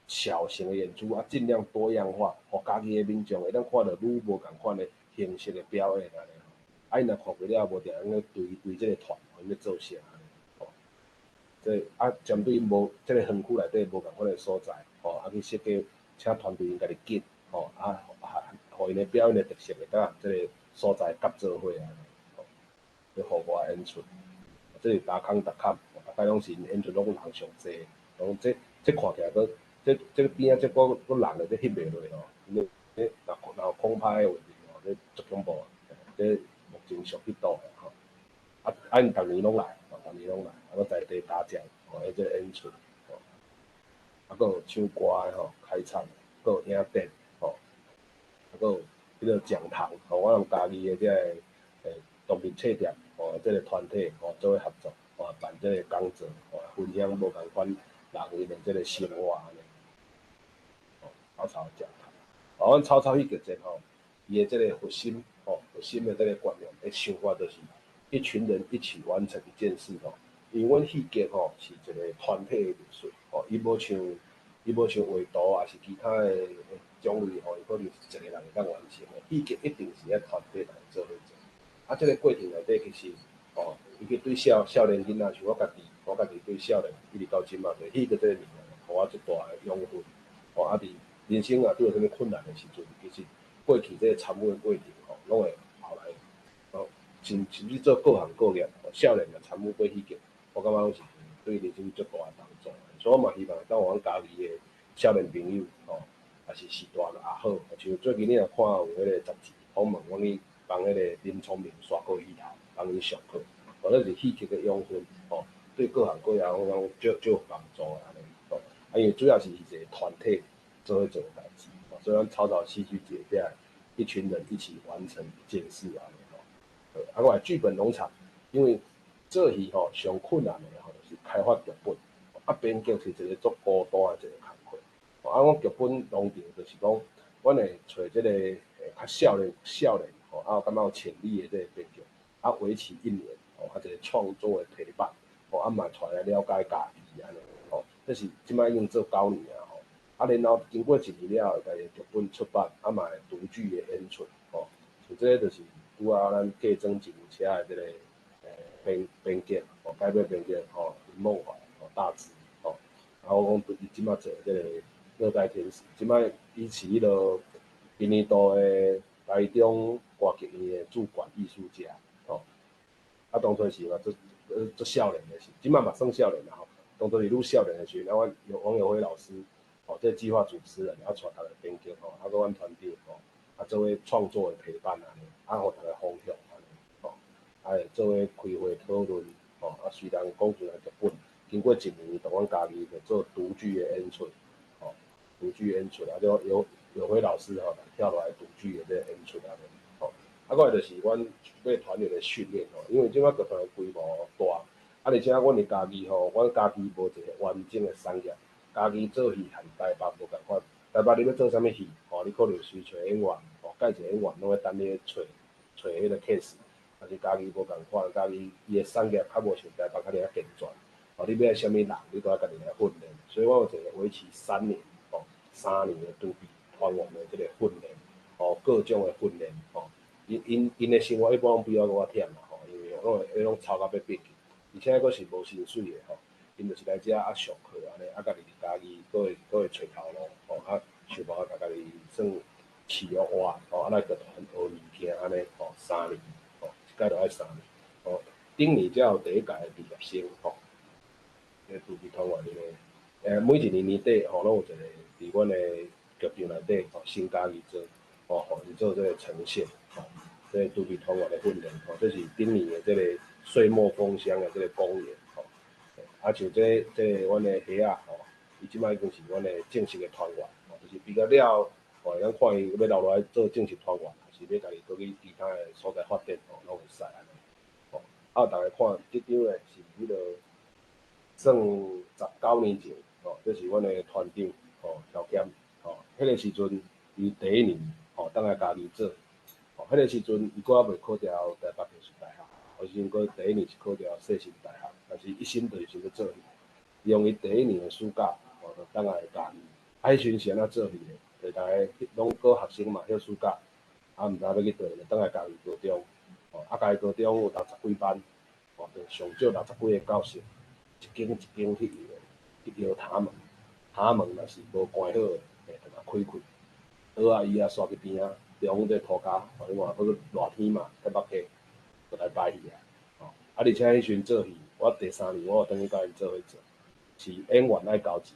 小型的演出啊，盡量多樣化，予家己的民眾會當看著愈無仝款的形式的表演按呢，啊，𪜶若看過了，無定按呢隨隨這個團，𪜶欲做啥按呢，吼，這啊，針對無這個園區內底無仝款的所在，吼，啊去設計，請團隊𪜶家己揀，吼，啊。予𪜶的表演的特色會當這個所在合做伙按呢，吼，去戶外演出，這是達康達康，逐擺攏是演出攏人上濟，攏這看起來閣這這邊仔這閣閣人的這翕袂落吼，因為這若有空拍的問題吼，這足恐怖啊！這目前屬去倒的吼，啊啊𪜶逐年攏來，吼，逐年攏來，啊閣在地打將，吼，彼這個演出，吼，啊閣有唱歌的吼，開唱，閣有影展。閣有彼個講堂，吼，我用家己的這個獨立冊店，吼，這個團體，吼，做伙合作，吼，辦這個講座，吼，分享無仝款人𪜶的這個生活按呢，吼，草草講堂，哦，阮草草戲劇節吼，伊的這個核心，吼，核心的這個觀念的想法就是一群人一起完成一件事，吼，因為阮戲劇吼是一個團體的藝術，吼，伊無像畫圖抑是其他的種類吼，伊可能是一個人會當完成的。戲劇一定是愛團隊來做伙做。啊，這個過程內底其實，吼，伊去對少少年囡仔，像我家己，我家己對少年一直到這馬，就戲劇這個物件，予我足大的養分。吼，啊，佇人生啊拄著啥物困難的時陣，其實過去這個參與的過程吼，攏會後來，吼，甚至做各行各業，少年若參與過戲劇，我感覺攏是對人生足大的幫助。所以我嘛希望當阮家己的少年朋友，吼，也是時代也好，像最近你若看有彼個雜誌訪問，阮去幫彼個林聰明刷過戲頭，幫伊上課，吼，那是戲劇的養分，吼，對各行各業我講足足有幫助的按呢，吼，啊，因為主要是一個團體做伙做的代誌，所以阮草草戲劇節這一群人一起完成一件事按呢，吼，啊，我劇本農場，因為做戲吼上困難的吼，就是開發劇本，啊，編劇是一個足孤單的一個工課，啊，阮劇本農場就是講，阮會揣這個較少年吼，啊，感覺有潛力的這個編劇，啊，為期一年，吼，啊，一個創作的陪伴，吼，啊，嘛帶來了解家己按呢，吼，這是這擺已經做9年啊，吼，啊，然後經過一年了後，家己劇本出版，啊，嘛會獨劇的演出，吼，像這個就是拄仔咱嫁妝一部車的這個編劇，吼，改編編劇，吼，林夢華，吼，大志，吼，啊，我講伊這擺做這個熱帶天使，這擺伊是彼落今年度的台中歌劇院的駐館藝術家，吼，啊，當初是嘛，足足少年的時，這擺嘛算少年啦吼，當初是愈少年的時陣，啊，阮有王友輝老師，吼，這個計劃主持人，啊，帶逐個編劇，吼，啊，閣阮團隊，吼，啊，做伙創作的陪伴按呢，啊，予逐個方向按呢，吼，啊，會做伙開會討論，吼，啊，雖然講出來劇本，經過一年，當阮家己就做獨劇的演出，吼，獨劇演出，啊，就有友輝老師吼，跳落來獨劇的這個演出按呢，吼，啊，過來就是阮對團員的訓練吼，因為這擺劇團的規模大，啊，而且阮佇家己吼，阮家己無一個完整的產業，家己做戲和台北無仝款，台北你欲做啥物戲，吼，你可能隨揣演員，吼，蓋一個演員攏愛等你揣揣彼個 case，但是家己無仝款，家己伊的產業較無像台北較爾仔健全，吼，你欲愛啥物人，你都愛家己來訓練，所以我有一個為期三年，吼，3年的獨立團員的這個訓練，吼，各種的訓練，吼，𪜶的生活一般攏比我閣較忝啦，吼，因為攏會攏操到欲變去，而且閣是無薪水的，吼，𪜶就是來遮啊上課按呢，啊，家己佇家己閣會閣會揣頭路，吼，啊，想辦法共家己算飼予活，吼，啊來劇團學物件按呢，吼，三年，吼，一屆著愛三年，吼，頂年才有第一屆的畢業生，吼，這獨立團員的，每一年年底，吼，攏有一個佇阮的劇場內底，吼，先家己做，吼，予𪜶做這個呈現，吼，這個獨立團員的訓練，吼，這是頂年的這個歲末封箱的這個公演，吼，啊，像這個阮的蝦仔，吼，伊這擺已經是阮的正式的團員，吼，就是畢業了，吼，會當看伊欲留落來做正式團員，還是欲家己閣去其他的所在發展，吼，攏會使按呢，吼，啊，逐家看這張的是彼落算19年前，吼，這是阮的團長，吼，喬謙，吼，彼個時陣伊第一年，吼，轉來家己做，吼，彼個時陣伊閣猶未考著台北藝術大學，彼時陣閣第一年是考著世新大學，但是一心就是想欲做戲，伊用伊第一年的暑假，吼，就轉來家己，啊，彼時陣是按怎做戲的？就逐家攏閣學生嘛，歇暑假，啊，毋知欲去佗，就轉來嘉義高中，吼，啊，嘉義高中有六十幾班，吼，就上少六十幾个教室，一間一間去搖，去搖窗門，窗門若是無關好的，會就共開開，桌仔椅仔煞去邊仔，中這塗跤，吼，你看閣熱天嘛，台北客，就來排戲啊，吼，啊，而且彼時陣做戲，我第三年我有轉去共𪜶做伙做，是演員愛交錢，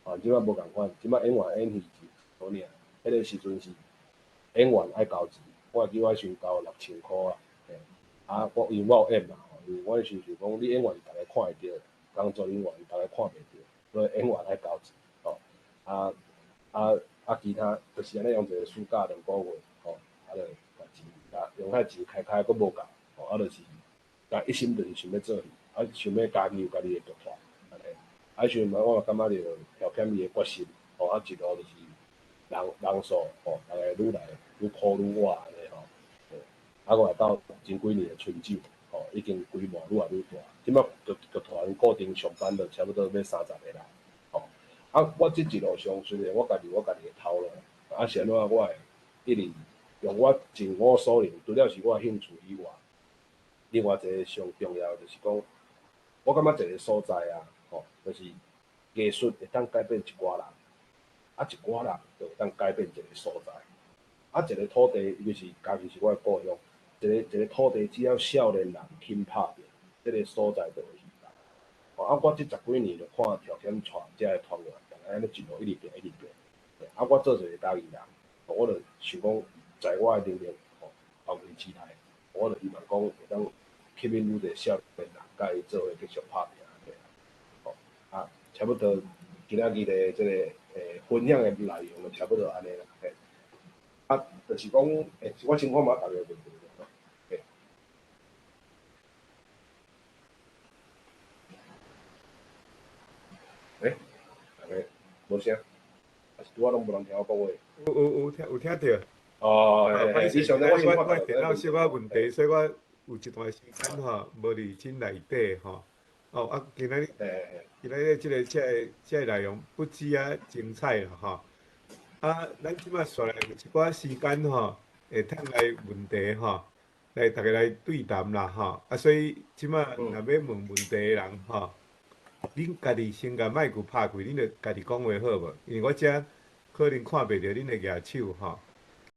吼，這擺無仝款，這擺演員演戲一好爾，彼個時陣是演員愛交錢，我會記我彼時陣交6000箍啊，嘿，啊，我因為我有演嘛，吼，因為我彼時陣想講，你演員是逐家看會著，工作人員逐家看袂著，所以演員愛交錢，吼，啊啊啊，其他就是按呢用一個暑假2個月，吼，啊，就共錢，啊，用遐錢開開閣無夠，吼，啊，就是，但一心就是想欲做戲，啊，想欲家己有家己的劇團，按呢，啊，彼時陣嘛，我嘛感覺著喬謙伊的決心，吼，啊，一路就是人數，吼，逐家愈來愈苦愈活按呢吼，啊，閣來到前幾年的春酒，吼，已經規模愈來愈大，這擺劇團固定上班就差不多欲30個人，吼，啊，我這一路上雖然我家己有我家己的頭路，啊，是按怎我會一直用我盡我所能，除了是我的興趣以外，另外一個上重要的就是講，我感覺一個所在啊，吼，就是藝術會當改變一寡人，啊一寡人就會當改變一個所在，啊一個土地，尤其是家己是我的故鄉，一個一個土地只要少年人肯拍拼，這個所在就會起來。啊，我這十幾年就看調天帶遮个團員，逐家按呢一路一直拼一直拼。啊，我做一個台語人，我就想講，在我的能力吼範圍之內，我就希望講會當吸引愈濟少年人，佮伊做伙繼續拍拼按呢。吼，啊，差不多今仔日的這個分享的內容就差不多按呢啦。嘿，啊，就是講，我先看覓逐個問題。嘿，欸，逐家無聲，還是拄仔攏無人聽我講話？有有有聽有聽著。哦，歹勢，我我電腦小可問題，所以我有一段時間吼無佇真內底吼。哦啊，今仔日今仔日這个這个這个內容不止啊精彩啦吼。啊，咱這擺紲來有一寡時間吼，會通來問題吼，來逐家來對談啦吼。啊，所以這擺若欲問問題的人吼，恁家己先共麥克拍開，恁就家己講話好無？因為我遮可能看袂著恁的舉手吼。